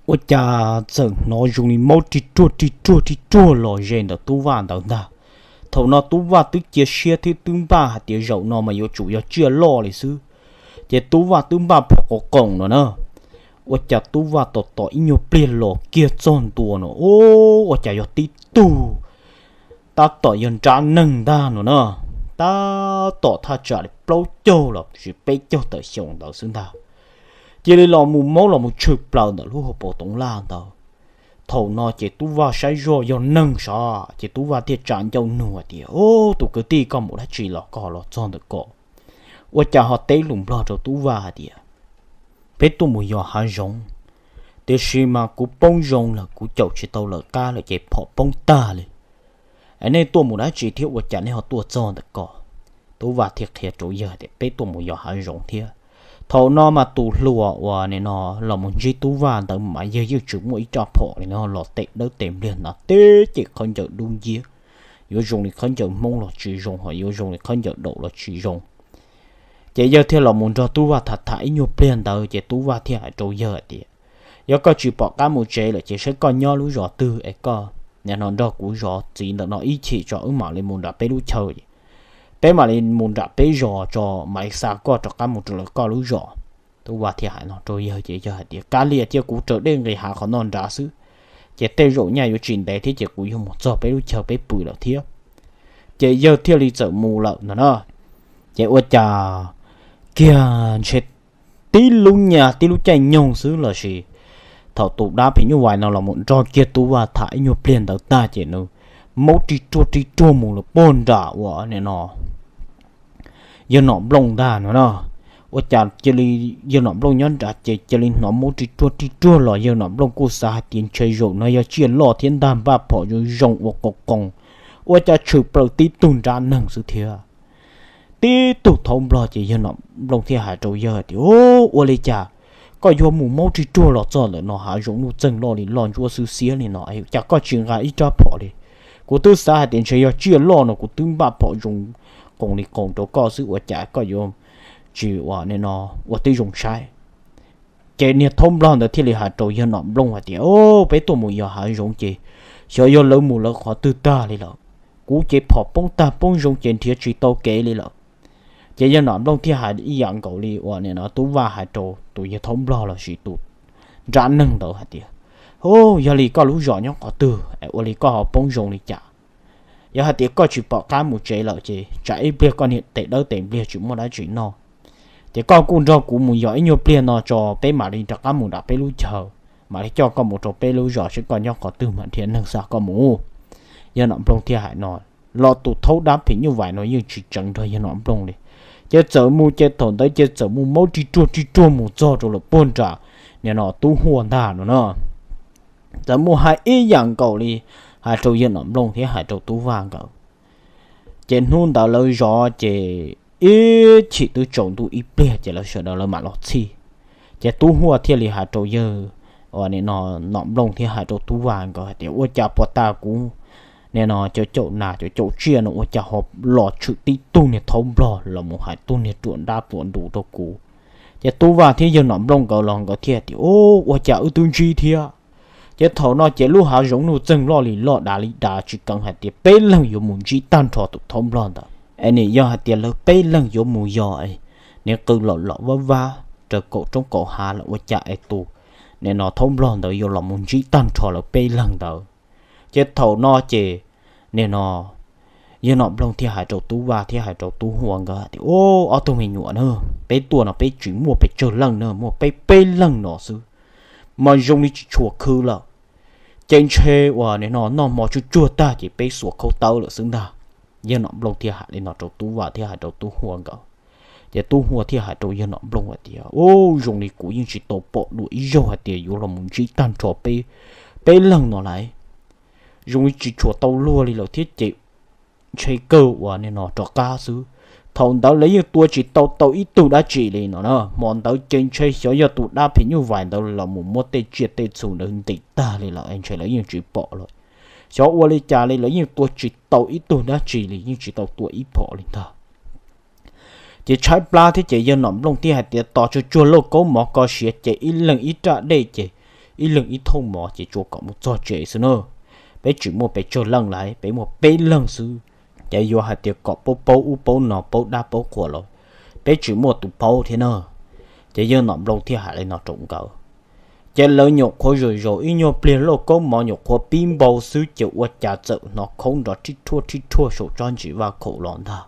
ua cas txawm hnov zoo li maub rig ruag rig ruag rig ruag los ze ntawm Tub Vaj ntawd ntag. Thaum no Tub Vaj twb cia siab thiab twb npaj hais tias zaum no mas yuav tsum yog tsiaj loj li xwb, ces Tub Vaj twb npaj phom qov qoom no na. Ua cas Tub Vaj tos tos ib nyuag pliag los kiag txog ntua no, ua cas yog tib tug tab tom yog nrab neeg ntag no na, tab tom thaj tsam li plaub caug los sis peb caug tawm xyoo ntawd xwb ntag. Cia li los mus maub los mus tshwm plaws ntawm lub hauv paus toov laj ntawd. Thaum no ces Tub Vaj saib zoj yog neeg sav ces Tub Vaj thiaj tsa ncauj nug hais tias, Ub, tus kwv tij, koj mus dab tsi los koj los txog ntawm ko? Ua cas ho teb lus Nplog rau Tub Vaj hais tias, Peb tuaj mus yos hav zoov, tiam sis mas kuv poob zoo lawm, kuv caum tsis tau lawv qab lawm ces phom poob tag li. Es nej tuaj mus dab tsi thiab ua cas nej ho tuaj txog ntawm ko? Tub Vaj thiaj qhia rau yawg tias, Peb tuaj mus yos hav zoov thiab. Thaum no mas tus hluas uas nim no los mus ntsib Tub Vaj ntawd mas yawg yeej tsis muaj ib raj phom li no los, tes dawb tes npliag hnav teb ces khaub ncaws dub nciab, yuav zoo li khaub ncaws Hmoob los tsis zoo, ho yuav zoo li khaub ncaws daum los tsis zoo. Ces yawg thiaj los mus nrog Tub Vaj tham tham ib nyuag pliag ntawd ces Tub Vaj thiaj hais rau yawg hais tias, Yog koj tsis pom qab mus tsev lawm ces saib koj nyob lub zos twg es koj nim no nrog kuv zov txiv ntawm no ib chim tso wb mam li mus nram peb lub chaw. peb mam li mus nram peb zos tso, mam li xa koj rov qab mus rau lawv koj lub zos. Tub Vaj thiaj hais no rau yawg ces yawg hais tias, Kav liam, cia kuv raws dej nqis hav qhov no nrad xwb, ces tej zaum nyaj yuav tsis ntev thiab ces kuv yuav mus txog peb lub chaw peb pw lawm thiab. Ces yawg thiaj li txawm mus lawm no na. Ces ua cas kiag ntshe tib lub nyaj tib lub caij nyoog xwb los sis thaum tus dab phim nyuj vais no los mus nrog kiag Tub Vaj tham ib nyuag pliag ntawd tag ces nws maub ri ruag ri ruag mus lawm puag nram uas nim no yawg Nom Nplooj ntag no na. Ua cas cia li yawg Nom Nplooj nyob nrad ces cia li hnov maub ri ruag ri ruag los yawg Nom Nplooj kuj xav hais tias ntshe zaum no yog tsiaj loj thiab ntag, npaj phom zoo zoo ua qos qoos, ua cas tshwm plaws tib tug nrab neeg xwb thiab. Tib tug thaub nplog ces yawg Nom Nplooj thiaj hais rau yawg tias, Ua li cas koj yuav mus maub ri ruag los txog ntawm no hav zoov nuj txeeg loj li loj ntsuab xwb xiab li no, cas koj tsis nqa ib rab phom li? Kuv twb xav hais tias ntshe yog tsiaj loj no kuv twb npaj phom zoo qoos li qoos rau koj xwb, ua cas koj yuav tsis ua no ua tib zoo saib? Ces niag thaub nplog ntawd thiaj li hais rau yawg Nom Nplooj hais tias, Peb tuaj mus yos hav zoov ces xyov yog lawv mus lawv qhov twg tag li lawm. Kuv ces phom poob tag poob zoo ces nrhiav tsis tau kev li lawm. Ces yawg Nom Nplooj thiaj hais ib yam nkaus li uas nim no Tub Vaj hais rau tus yawg thaub nplog los sis tus nrab neeg ntawd hais tias, Yog li koj lub zos nyob qhov twg es ua li koj ho poob zoo li cas? Yog hais tias koj tsis pom qab mus tsev lawm ces tsam ib pliag koj niam tes dawb tes npliag tsis muaj dab tsi noj, ces koj kuj nrog kuv mus yos ib nyuag pliag no tso peb mam li rov qab mus nram peb lub chaw, mam li coj koj mus rau peb lub zos seb koj nyob qhov twg mam nrhiav neeg xa koj mus. Yawg Nom Nplooj thiaj hais no los tus thaub dab phim nyuj vais no yeej tsis tseev nrog yawg Nom Nplooj li. Ces txawm mus ces thaum ntawd ces txawm mus maub ri ruag ri ruag mus txog rau lawm puag nram nim no Tub Huaj ntag no na. Txawm mus hais ib yam nkaus li hais rau yawg Nom Nplooj thiab hais rau Tub Vaj nkawd. Ces hnub ntawd lawv zov ces ib chim twb tsaus ntuj ib pliag ces lawv sawv daws lawv mam los txhij. Ces Tub Huaj thiaj li hais rau yawg uas nim no Nom Nplooj thiab hais rau Tub Vaj nkawd hais tias, Ua cas puag ta kuv nim no cov caum nas cov caum tsiaj no ua cas ho los tshwm tib tug niag thaub nplog los mus hais tug niag ruam nrab tuam ntus rau kuv? Ces Tub Vaj thiab yawg Nom Nplooj nkawd los nkawd thiaj tias, Ua cas wb twb ntsib thiab? Ces thaum no ces lub hav zoov nuj txeeg loj li loj dav li dav tsis keev hais tias peb leeg yuav mus ntsib tag nrho tus thaub nplog ntawd. Es nim yog hais tias lawv peb leeg yuav mus yos es nim qw lom lom vab vab raws kaum roob kaum hav lawm ua cas es tus nim no thaub nplog ntawd yuav los mus ntsib tag nrho lawv peb leeg ntawd. Ces thaum no ces nim no yawg Nom Nplooj thiaj hais rau Tub Vaj thiab hais rau Tub Huaj nkawd tias, Ob tug me nyuam na, peb tuaj no peb tsis muaj pes tsawg leej na, muaj peb peb leeg no xwb, mas zoo li tsis tshua khwv lawm. Ces ntshe uas nim no noj hmo tsuag tsuag tag ces peb xuas khaub tawb lawm xwb ntag. Yawg Nom Nplooj thiaj hais li no rau Tub Vaj thiab hais rau Tub Huaj nkawd. Ces Tub Huaj thiaj hais rau yawg Nom Nplooj hais tias, Ub, zoo li kuv yeej tsis tau pom dua ib zaug hais tias yuav los mus ntsib tag nrho peb, peb leeg no lawm. Zoo li tsis tshua tau luag li lawm thiab ces ntshe kawg uas nim no rov qab xwb. Thaum ntawd lawv yeej tua tsis tau tau ib tug dab tsi li no na. Hmo ntawd ces ntshe xyov yog tus dab phim nyuj vais ntawd los mus muab tej tsiaj tej txhu ntawd ntim tag li lawm es ntshe lawv yeej tsis pom lawm. Xyov ua li cas li lawv yeej tua tsis tau ib tug dab tsi li, yeej tsis tau tua ib phom li ntag. Ces tshaib plab thiab ces yawg Nom Nplooj thiaj hais tias, Tos tsuag tsuag lauj kaub mov ko siav ces ib leeg ib raj dej ces ib leeg ib thooj mov ces tsuas kom mus txog tsev xwb na. Peb tsis muaj pes tsawg leej lawm, peb muaj peb leeg xwb. Ces yuav hais tias kom paub paub ub paub no paub dab paub qhua los peb tsis muaj tus paub thiab na. Ces yawg Nom Nplooj thiaj hais li no rau nkawd. Ces lawv nyuam qhuav zaum zaum ib nyuag pliag lauj kaub mov nyuam qhuav pib npau xwb ces ua cas txawm hnov khoob nrov rhib rhuaj rhib rhuaj saum tsob ntsis vaj khaum los ntag.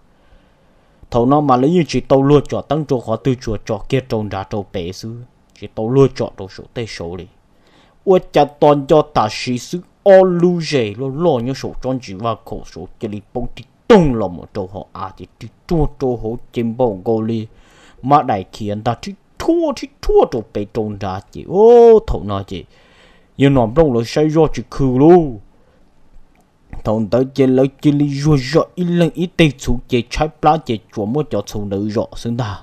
Thaum no mas lawv yeej tsis tau luag tsom teeb rau qhov twg, tsuas tsom kiag rau nrad rau pem xwb, tsis tau luag tsom rau saum tej saud li. Ua cas tos nco tam sim xwb ob lub zes loj loj nyob saum tsob ntsis vaj khaum saud cia li poob tig toog los mus rau hauv av ces tig ruaj rau hauv ces npaum nkaus li mab dais khiav ntag, rhib rhuaj rhib rhuaj rau pem rau nrad ces thaum no ces yawg Nom Nplooj lawv saib zoj tsis khw lauj. Thaum ntawd ces lawv cia li zuag zog ib leeg ib teg txhuv ces tshaib plab ces tsuas muab cov txhuv ntawd zom xwb ntag.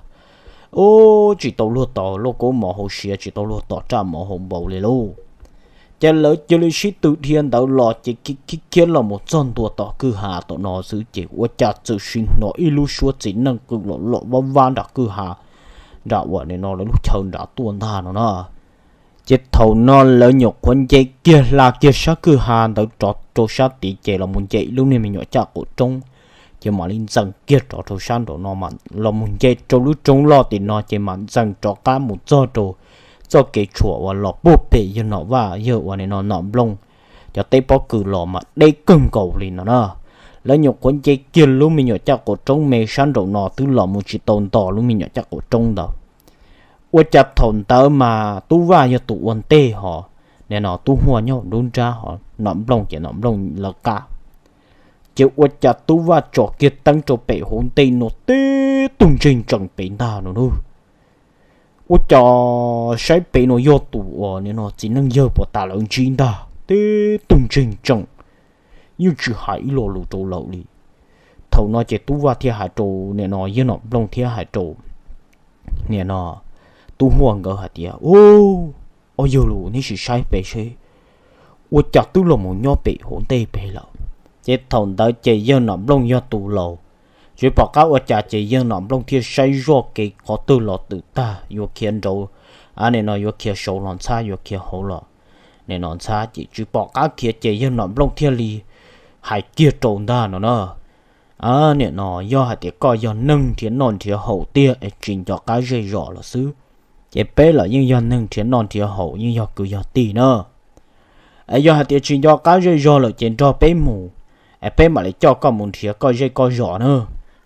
Ub, tsis tau luag tos lauj kaub mov hauv siav, tsis tau luag tos raj mov hauv npau li lauj. Ces lawv cia li sib tw dhia ntawd los ces khiav khiav los mus txog ntua tom kwj ha tom no xwb ces ua cas txawm sim hnov ib lub suab txiv neej qw lom lom vab vab nram kwj ha, nram uas nim no lawv lub chaw nrad tuaj ntag no na. Ces thaum no lawv nyuam qhuav nce kiag hla kiag sab kwj ha ntawd rov rau sab tid ces los mus nce ib lub niag me nyuam caj qaum roob, Ces mam li ntxees kiag rov rau sab nraum no mas los mus nce rau lub roob loj tim no ces mam ntxees rov qab mus txog rau txoj kev tshuam uas los puag pem yawg Nom Vaj, yawg uas nim no Nom Nplooj cov teb pob kws los mas deb kawg nkaus li no na. Lawv nyuam qhuav nce kiag lub me nyuam caj qaum roob me sab nraum no twb los mus tsis tau nto lub me nyuam caj qaum roob ntawd. Ua cas thaum ntawd mas Tub Vaj yog tus ua ntej hos, nim no Tub Huaj nyob lub nrab hos Nom Nplooj ces Nom Nplooj lawv qab. Ces ua cas Tub Vaj tsom kiag teeb rau pem hauv ntej no tib tug ntseg ntsees pem ntag no na. Ua cas saib pem no yog tus uas nim no txiv neej yawg puas tas lawv ntsib ntag, tib tug ntseg ntsees, yeej tsis hais ib lo lus rau lawv li. Thaum no ces Tub Vaj thiaj hais rau nim no yawg Nom Nplooj thiab hais rau nim no Tub Huaj nkawd hais tias, Ub, ob yawg lus, neb sim saib pem seb, ua cas twb los mus nyob pem hauv ntej pem lawm. Ces thaum ntawd ces yawg Nom Nplooj yog tus laus, tsis pom qab ua cas ces yawg Nom Nplooj thiaj saib zoj kev qhov twg los twm tag yuav khiav nraud, nim no yuav khiav saud los ntxhab, yuav khiav hauv los nim no ntxhab, ces tsis pom qab khiav ces yawg Nom Nplooj thiaj li hais kiag rau ntag no na. Nim no yog hais tias koj yog neeg nrhiav noj nrhiav haus tiag es tsis nco qab zej zos los xwb, ces peb los yeej yog neeg nrhiav noj nrhiav haus, yeej yog kwv yog tij na. Es yog hais tias tsis nco qab zej zog lawm ces nrog peb mus, es peb mam li coj koj mus nrhiav koj zej koj zos na.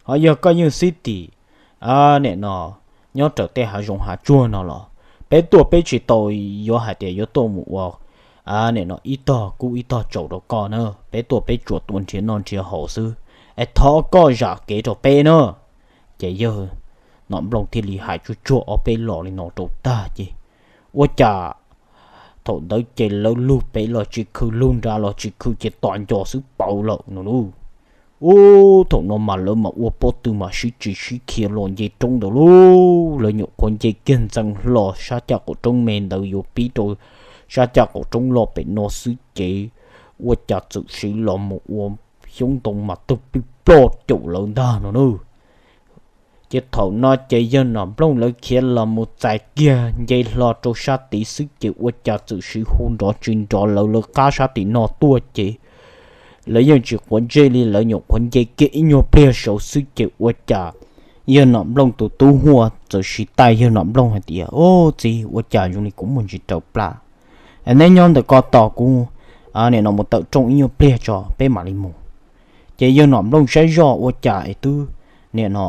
Ho yog koj yeej xib tim nim no nyob raws tej hav zoov hav tsuag no los peb tuaj peb tsis tau yuav hais tias yuav tuaj mus ua nim no ib tog kub ib tog tsaus rau koj na, peb tuaj peb tsuas tuaj nrhiav noj nrhiav haus xwb, es thov koj zam kev rau peb na. Ces yawg Nom Nplooj thiaj li hais tsuag tsuag ob peb los li no rau tag ces ua cas thaum ntawd ces lawv lug pem los tsis khw, lug nrad los tsis khw ces tos nco xwb pauv lawm no lauj. Ub, thaum no mas lawv mas ua pob tw mas sib tsis sib khiav los nce roob ntawd lauj. Lawv nyuam qhuav nce kiag ntxees hlo sab caj qaum roob me ntawd yuav pib rau sab caj qaum roob loj pem no xwb ces ua cas txawm siv los mus ua xyoob ntoo mas tawg plig ploj caum lawv ntag no na. Ces thaum no ces yawg Nom Nplooj lawv khiav los mus txais kiag nce hlo rau sab tid xwb ces ua cas txawm siv hu nrov tsis nrov lawv lawv qab sab tim no tuaj ces lawv yeej tsis quav ntsej li, lawv nyuam qhuav nce kiag ib nyuag pliag saud xwb ces ua cas yawg Nom Nplooj tus tub Huaj txawm siv taij yawg Nom Nplooj hais tias, Ub txiv, ua cas zoo li kuv muaj ntsis raws plab, neb nyob ntawm ko tos kuv nim no mus tawm rooj ib nyuag pliag tso peb mam li mus. Ces yawg Nom Nplooj saib zoj ua cas es twb nim no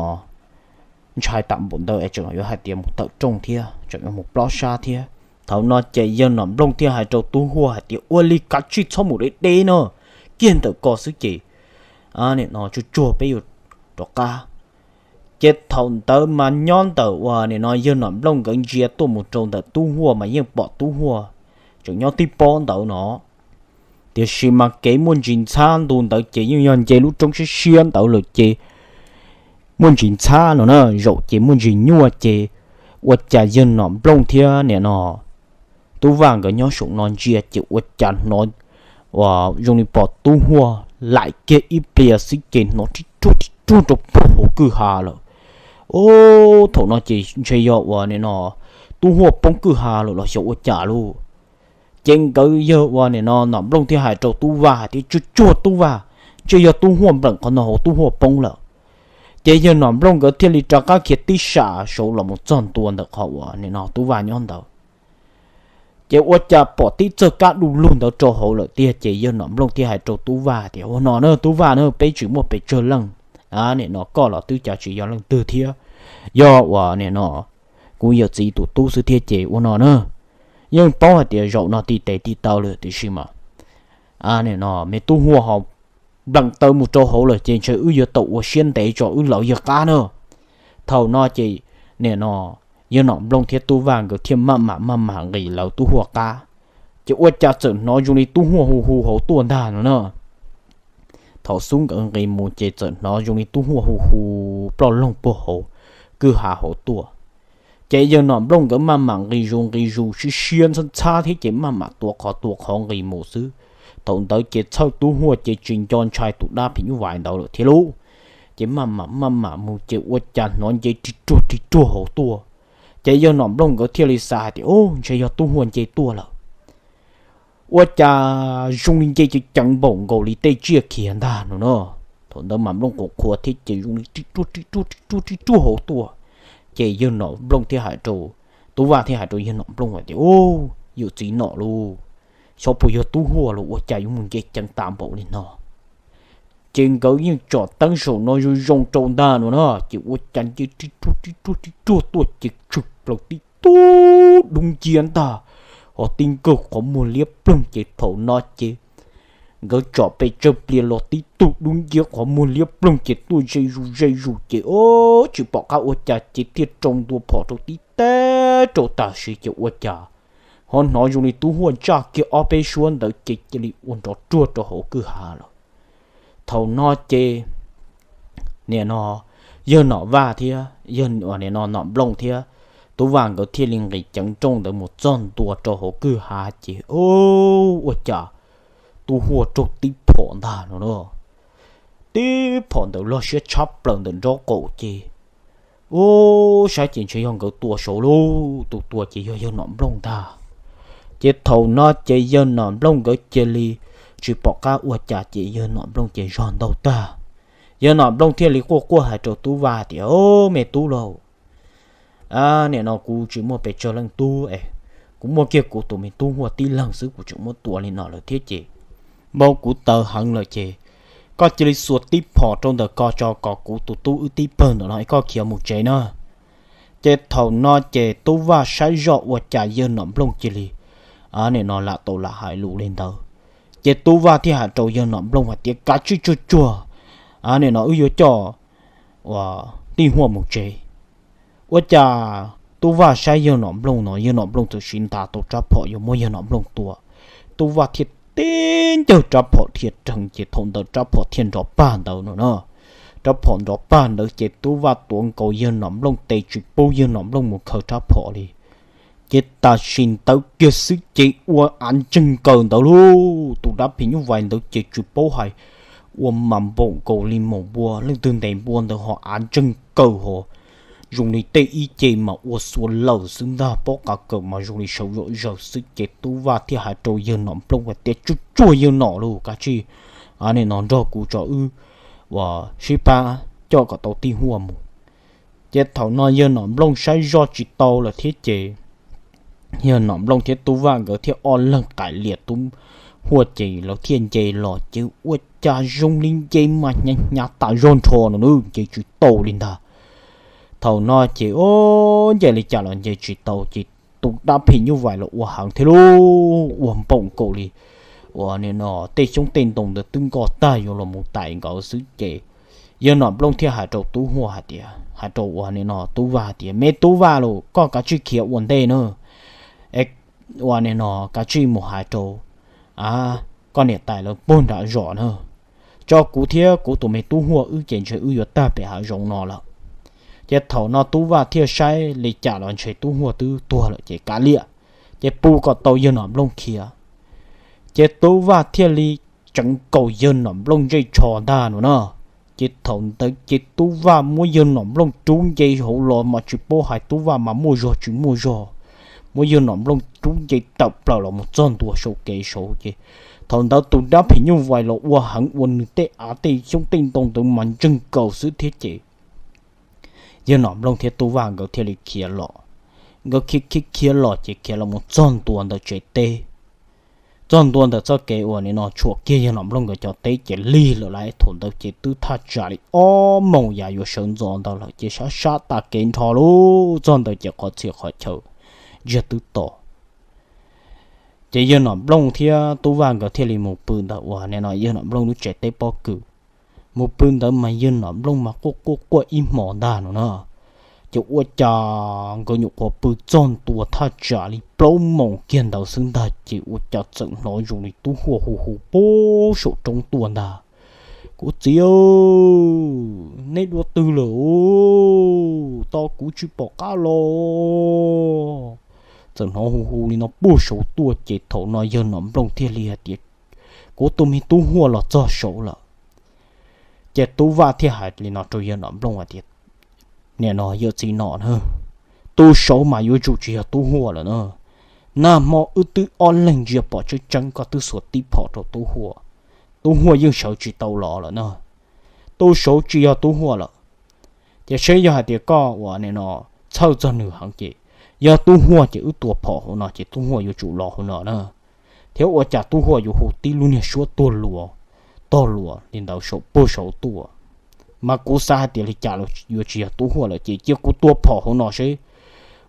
ntshai tam npaum ntawd es tseem yuav hais tias mus tawm rooj thiab tseem yuav mus plob sab thiab. Thaum no ces yawg Nom Nplooj thiaj hais rau tub Huaj hais tias, Ua li kav tsij txhob mus deb deb no, kiag ntawm ko xwb ces nim no tsuag tsuag peb yuav rov qab. Ces thaum ntawd mas nyob ntawm uas nim no yawg Nom Nplooj nkawd ntsia tuaj mus rau ntawm tub Huaj mas yeej pom tub Huaj tseem nyob tib pob ntawd no. Tiam sis mas kev muaj ntsis ntxhab, ntu ntawd ces yeej yog nce lub roob siab siab ntawd lawm ces muaj ntsis ntxhab no na, zaum ces muaj ntsis nyuaj ces ua cas yawg Nom Nplooj thiab nim no tub Vaj nkawd nyob saum no ntsia ces ua cas hnov uas zoo li pom tub Huaj laim kiag ib pliag xwb ces hnov rib ruag rib ruag rau puag hauv kwj ha lawm. Ub, thaum no ces ntshe yog uas nim no tub Huaj poob kwj ha lawm los xyov ua cas lauj. Ces nkawd yawg uas nim no Nom Nplooj thiaj hais rau tub Vaj hais tias, Tsuag tsuag tub Vaj, ntshe yog tub Huaj npleem qhov no hauv tub Huaj poob lawm. Ces yawg Nom Nplooj nkawd thiaj li rov qab khiav tib sas saud los mus txog ntua ntawm qhov uas nim no tub Vaj nyob ntawd. Ces ua cas pom tib txawj kab du lug ntawd rau hauv lawm tiag ces yawg Nom Nplooj thiaj hais rau tub Vaj tias, Ua no na tub Vaj na, peb tsis muaj pes tsawg leej, nim no koj los twb cav tsis yog leej twg thiab, yog uas nim no kuv yawm txiv tus tub xwb thiab ces ua no na. Yeej paub hais tias zaum no ti tes ti taw lawm tiam sis mas nim no me tub Huaj ho npleem taw mus rau hauv lawm ces ntshe wb yuav tau ua siab ntev tso wb lawv yawg qab na. Thaum no ces nim no yawg Nom Nplooj thiab tub Vaj nkawd thiaj maj mam maj mam nqis lawv tub Huaj qab. Ces ua cas txawm hnov zoo li tub Huaj hu hu hauv tuaj ntag no na. Thaum xub nkawd nqis mus ces txawm hnov zoo li tub Huaj hu hu ploj loog puag hauv kwj ha hauv tuaj. Ces yawg Nom Nplooj nkawd maj mam nqis zus nqis zus siab siab ntxhab ntxhab thiab ces maj mam tuav qhov tuav qhov nqis mus xwb. Thaum ntawd ces txhawj tub Huaj ces tsis nco ntshai tus dab phim nyuj vais ntawd lawm thiab lauj. Ces maj mam maj mam mus ces ua cas hnov nce rig ruag rig ruag hauv tuaj. Ces yawg Nom Nplooj nkawd thiaj li xav hais tias, Ub, ntshe yog tub Huaj nce tuaj lawm. Ua cas zoo li nce ceev ceev npaum nkaus li tej tsiaj khiav ntag no na. Thaum ntawd mas Nplooj quas qhuav thiab ces zoo li rib ruaj rib ruaj rib ruaj rib ruaj hauv tuaj. Ces yawg Nom Nplooj thiaj hais rau, Tub Vaj thiaj hais rau yawg Nom Nplooj hais tias, Ub, yawm txiv Nom lauj, xyov puas yog tub huaj los ua cas yuav mus nce ceev tas npaum li no. Ces nkawd yeej tsom teeb saum no zoo zoo rau ntag no na, ces ua cas nce rib ruaj rib ruaj rib ruaj tuaj ces tshwm plaws tib tug dub nciab ntag, ho tib nkawg qhov muag liab ploog. Ces thaum no ces nkawd tsom pes tsawg pliag los tib tug dub nciab qhov muag liab ploog ces tuaj ze zus ze zus ces ub tsis pom qab ua cas ces thiaj rau ntua phom rau tib teg rau tam sim ces ua cas ho hnov zoo li tub huaj ntsaj kiag ob peb suab ntawd ces cia li ua nrov ruag rau hauv kwj ha lawm. Thaum no ces nim no yawg Nom Vaj thiab yawg nim no Nom Nplooj thiab Tub Vaj nkawd thiaj li nqis ceev nrooj ntawd mus txog ntua rau hauv kwj ha ces ub ua cas tub huaj raug tib phom ntag no na. Tib phom ntawd loj siab tshab plaws ntawm nraub qaum ces ub saib ces ntshe yog nkawd tua saud lauj, tus tua ces yog yawg Nom Nplooj ntag. Ces thaum no ces yawg Nom Nplooj nkawd cia li tsis pom qab ua cas ces yawg Nom Nplooj ces zog ntaug tag. Yawg Nom Nplooj thiaj li quaj quaj hais rau Tub Vaj tias, Au, me tub lauj, nim no kuv tsis muaj pes tsawg leej tub es kuv muaj kiag kuv tus me tub huaj tib leeg xwb kuv tseem muab tua li no lawm thiab ces npau kuv taws heev lawm ces koj cia li xuas tib phom rau ntawm ko tso kom kuv tus tub wb tib pawg ntawm no es koj khiav mus tsev na. Ces thaum no ces Tub Vaj saib zoj ua cas yawg Nom Nplooj cia li nim no lam tau lam hais lus li ntawd. Ces Tub Vaj thiaj hais rau yawg Nom Nplooj hais tias, Kav tsij tsuag tsuag, nim no wb yuav coj ua tij huaj mus tsev. Ua cas Tub Vaj saib yawg Nom Nplooj no yawg Nom Nplooj txawm siv nta tau rab phom yuav muab yawg Nom Nplooj tua. Tub Vaj thiaj tib ncawg rab phom dhia reeg ces thaum ntawd rab phom thiaj nrov pag ntawd no na. Rab phom nrov pag ntawd ces Tub Vaj tuav nkaus yawg Nom Nplooj tes tsis pub yawg Nom Nplooj mus khaws rab phom li. Ces tam sim ntawd kiag xwb ces ua av ntseeg kaws ntawd lauj, tus dab phim nyuj vais ntawd ces tsis paub hais ua mas npaum nkaus li maum npua, leej twg ntes npua ntawd ho av ntseeg kaws ho zoo li tej ib ce mas ua xua lawm xwb ntag, pob qa kaws mas zoo li sawv zom zaws xwb ces Tub Vaj thiaj hais rau yawg Nom Nplooj tias, Tsuag tsuag yawg Nom lauj, kav tsij nim no nrog kuv tso wb ua sib pab coj kom tau tij huaj mus. Ces thaum no yawg Nom Nplooj saib zoj tsis tau lawm thiab ces yawg Nom Nplooj thiab Tub Vaj nkawd thiaj ob leeg qaim lias tub huaj ces lawv thiaj nce los ces ua cas zoo li nce mas hnyav hnyav tas zog nrho no na, nce tsis tau li ntag. Thaum no ces ub nce li cas los nce tsis tau ces tus dab phim nyuj vais los ua heev thiab lauj, ua npaum nkaus li uas nim no tej xyoob tej ntoo ntawd twb nkoj tag yuav los mus tais nkawd xwb ces yawg Nom Nplooj thiaj hais rau tub huaj hais tias, hais rau uas nim no Tub Vaj hais tias, Me Tub Vaj lauj, koj kav tsij khiav ua ntej na, es uas nim no kav tsij mus hais rau koj niam tais lawv puag nram zos na, tso kuv thiab kuv tus me tub huaj wb ces ntshe wb yuav tag pem hav zoov no lawm. Ces thaum no Tub Vaj thiaj saib li cas los ntshe tub huaj twb tuag lawm ces kav liam, ces pub kom tau yawg Nom Nplooj khiav. Ces Tub Vaj thiaj li tseev nkaus yawg Nom Nplooj ntsej tsho ntag no na. Ces thaum ntawd ces Tub Vaj muab yawg Nom Nplooj rub nce hauv los mas tsis paub hais Tub Vaj mas muaj zog tsis muaj zog, muab yawg Nom Nplooj rub nce tawm plaws los mus txog ntua saum kev saud ces thaum ntawd tus dab phim nyuj vais los ua heev ua nws tej av tej xyoob tej ntoo ntawd mas ntseeg kaws xwb thiab ces yawg Nom Nplooj thiab Tub Vaj nkawd thiaj li khiav los. Nkawd khiav khiav khiav los ces khiav los mus txog ntua ntawm tsev teb, txog ntua ntawm txoj kev uas nim no tshuam kiag yawg Nom Nplooj nkawd cov teb ces lig lawm lauj. Thaum ntawd ces twb thaj tsam li ob moos yav yuav sawv ntxov ntawd lawm ces sab sab tas kev nrho lauj, txog ntawd ces qhov txhia qhov chaw ntsiag twb to. Ces yawg Nom Nplooj thiab Tub Vaj nkawd thiaj li mus pw ntawm uas nim no yawg Nom Nplooj lub tsev teb pob kws. Mus pw ntawd mas yawg Nom Nplooj mas quaj quaj quaj ib hmos ntag no na. Ces ua cas nkawd nyuam qhuav pw txog ntua thaj tsam li plaub moos kiag ntawd xwb ntag ces ua cas txawm hnov zoo li tub huaj hu hu puag saum roob tuaj ntag, Kuv txiv, neb dua twg lawm? Tos kuv tsis pom qab los. Txawm hnov hu hu li no puag saud tuaj ces thaum no yawg Nom Nplooj thiaj li hais tias, Kuv tus me tub huaj los txog saud lawm. Ces Tub Vaj thiaj hais li no rau yawg Nom Nplooj hais tias, Nim no yawm txiv Nom na, tus saud mas yuav tsum tsis yog tub huaj lawm na. Nag hmo wb twb ob leeg ntsia pom tseeb tseeb koj twb xuas tib phom rau tub huaj, tub huaj yeej sawv tsis tau los lawm na. Tub Saub tsis yog Tub Huaj lawm. Ces seb yog hais tias koj uas nim no txhawj txog nws heev ces yog Tub Huaj ces wb tua phom hauv no ces Tub Huaj yuav tsum los hauv no na, thiab ua cas Tub Huaj yuav hu tib lub niag suab tuag luas, tog luas li ntawd saum puag saud tuaj. Mas kuv xav hais tias li cas los yuav tsis yog Tub Huaj lawm ces cia kuv tua phom hauv no seb,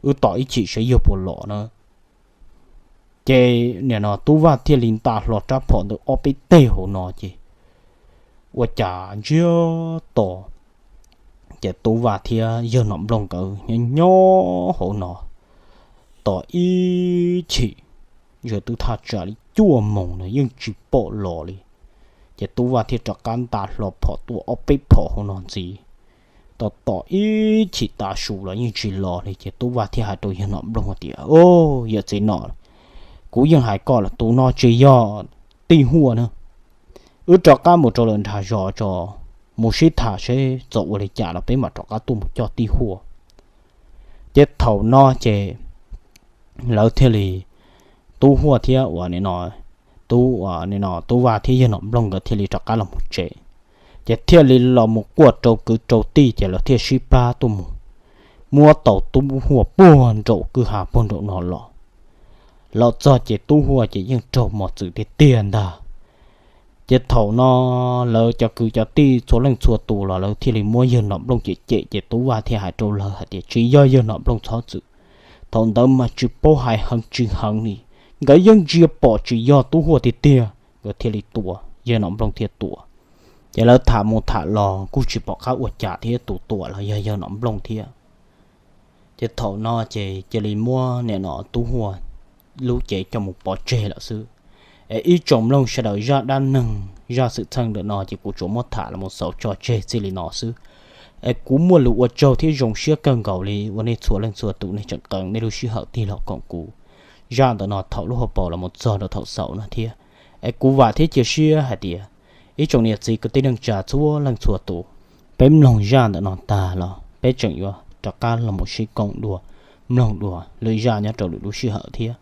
wb tos ib chim seb yawg puas los na. Ces nim no Tub Vaj thiaj li nta hlo rab phom ntawd ob peb teg hauv no ces ua cas ntsiag to, ces Tub Vaj thiab yawg Nom Nplooj nkawd nyob nyob hauv no tos ib chim, twb thaj tsam li cuaj moos no yeej tsis pom los li. Ces Tub Vaj thiaj rov qab nta hlo phom tua ob peb phom hauv no ntxiv, tos tos ib chim tav su los yeej tsis los li. Ces Tub Vaj thiaj hais rau yawg Nom Nplooj tias, Au, yawm txiv Nom, kuv yeej hais koj lawm, tus no tsis yog Tub Huaj na. Wb rov qab mus rau lawm nram zos tso, mus sib tham seb txawm ua li cas los peb mam rov qab tuaj mus coj Tub Huaj. Ces thaum no ces lawv thiaj li, Tub Huaj thiab uas nim no, Tub, nim no Tub Vaj thiab yawg Nom Nplooj nkawd thiaj li rov qab los mus tsev. Ces thiaj li los mus quaj rau kwv rau tij ces lawv thiaj sib plab tuaj mus muab tau Tub Huaj puag nraum kwj ha puag nraum no los. Los txog ces Tub Huaj ces yeej raug mos txwm tiag tiag ntag. Ces thaum no lawv cov kwv cov tij txhua leej txhua tus los lawv thiaj li muab yawg Nom Nplooj cem cem ces Tub Vaj thiaj hais rau lawv hais tias tsis yog yawg Nom Nplooj txhob txwm. Thaum ntawd mas tsis paub hais heev tsis heev li, nkawd yeej ntsia pom tsis yog Tub Huaj tiag tiag, nkawd thiaj li tua, yawg Nom Nplooj thiaj tua. Ces lawv tham mus tham los kuj tsis pom qab ua cas thiab, tus tua los yog yawg Nom Nplooj thiab. Ces thaum no ces cia li muab nim no Tub Huaj lub cev coj mus pov tseg lawm xwb. Es ib tsoom mloog sawv daws, zaj dab neeg zaj xwm txheej ntawm no ces kuv tsuas muab tham los mus xaus tso tseg txij li no xwb. Es kuv muaj lus ua tsaug thiab zoo siab kawg nkaus li uas nej txhua leej txhua tus nej tseem qee nej lub sij hawm tig los koom kuv zaj ntawm no thaum lub hauv paus los mus txog rau thaum xaus no thiab. Es kuv vam thiab cia siab hais tias ib tsoom niam txiv kwv tij neej tsa txhua leej txhua tus, peb mloog zaj ntawm no tag los peb tseem yuav rov qab los mus sib koom dua, mloog dua lwm zaj nyob rau lwm lub sij hawm thiab.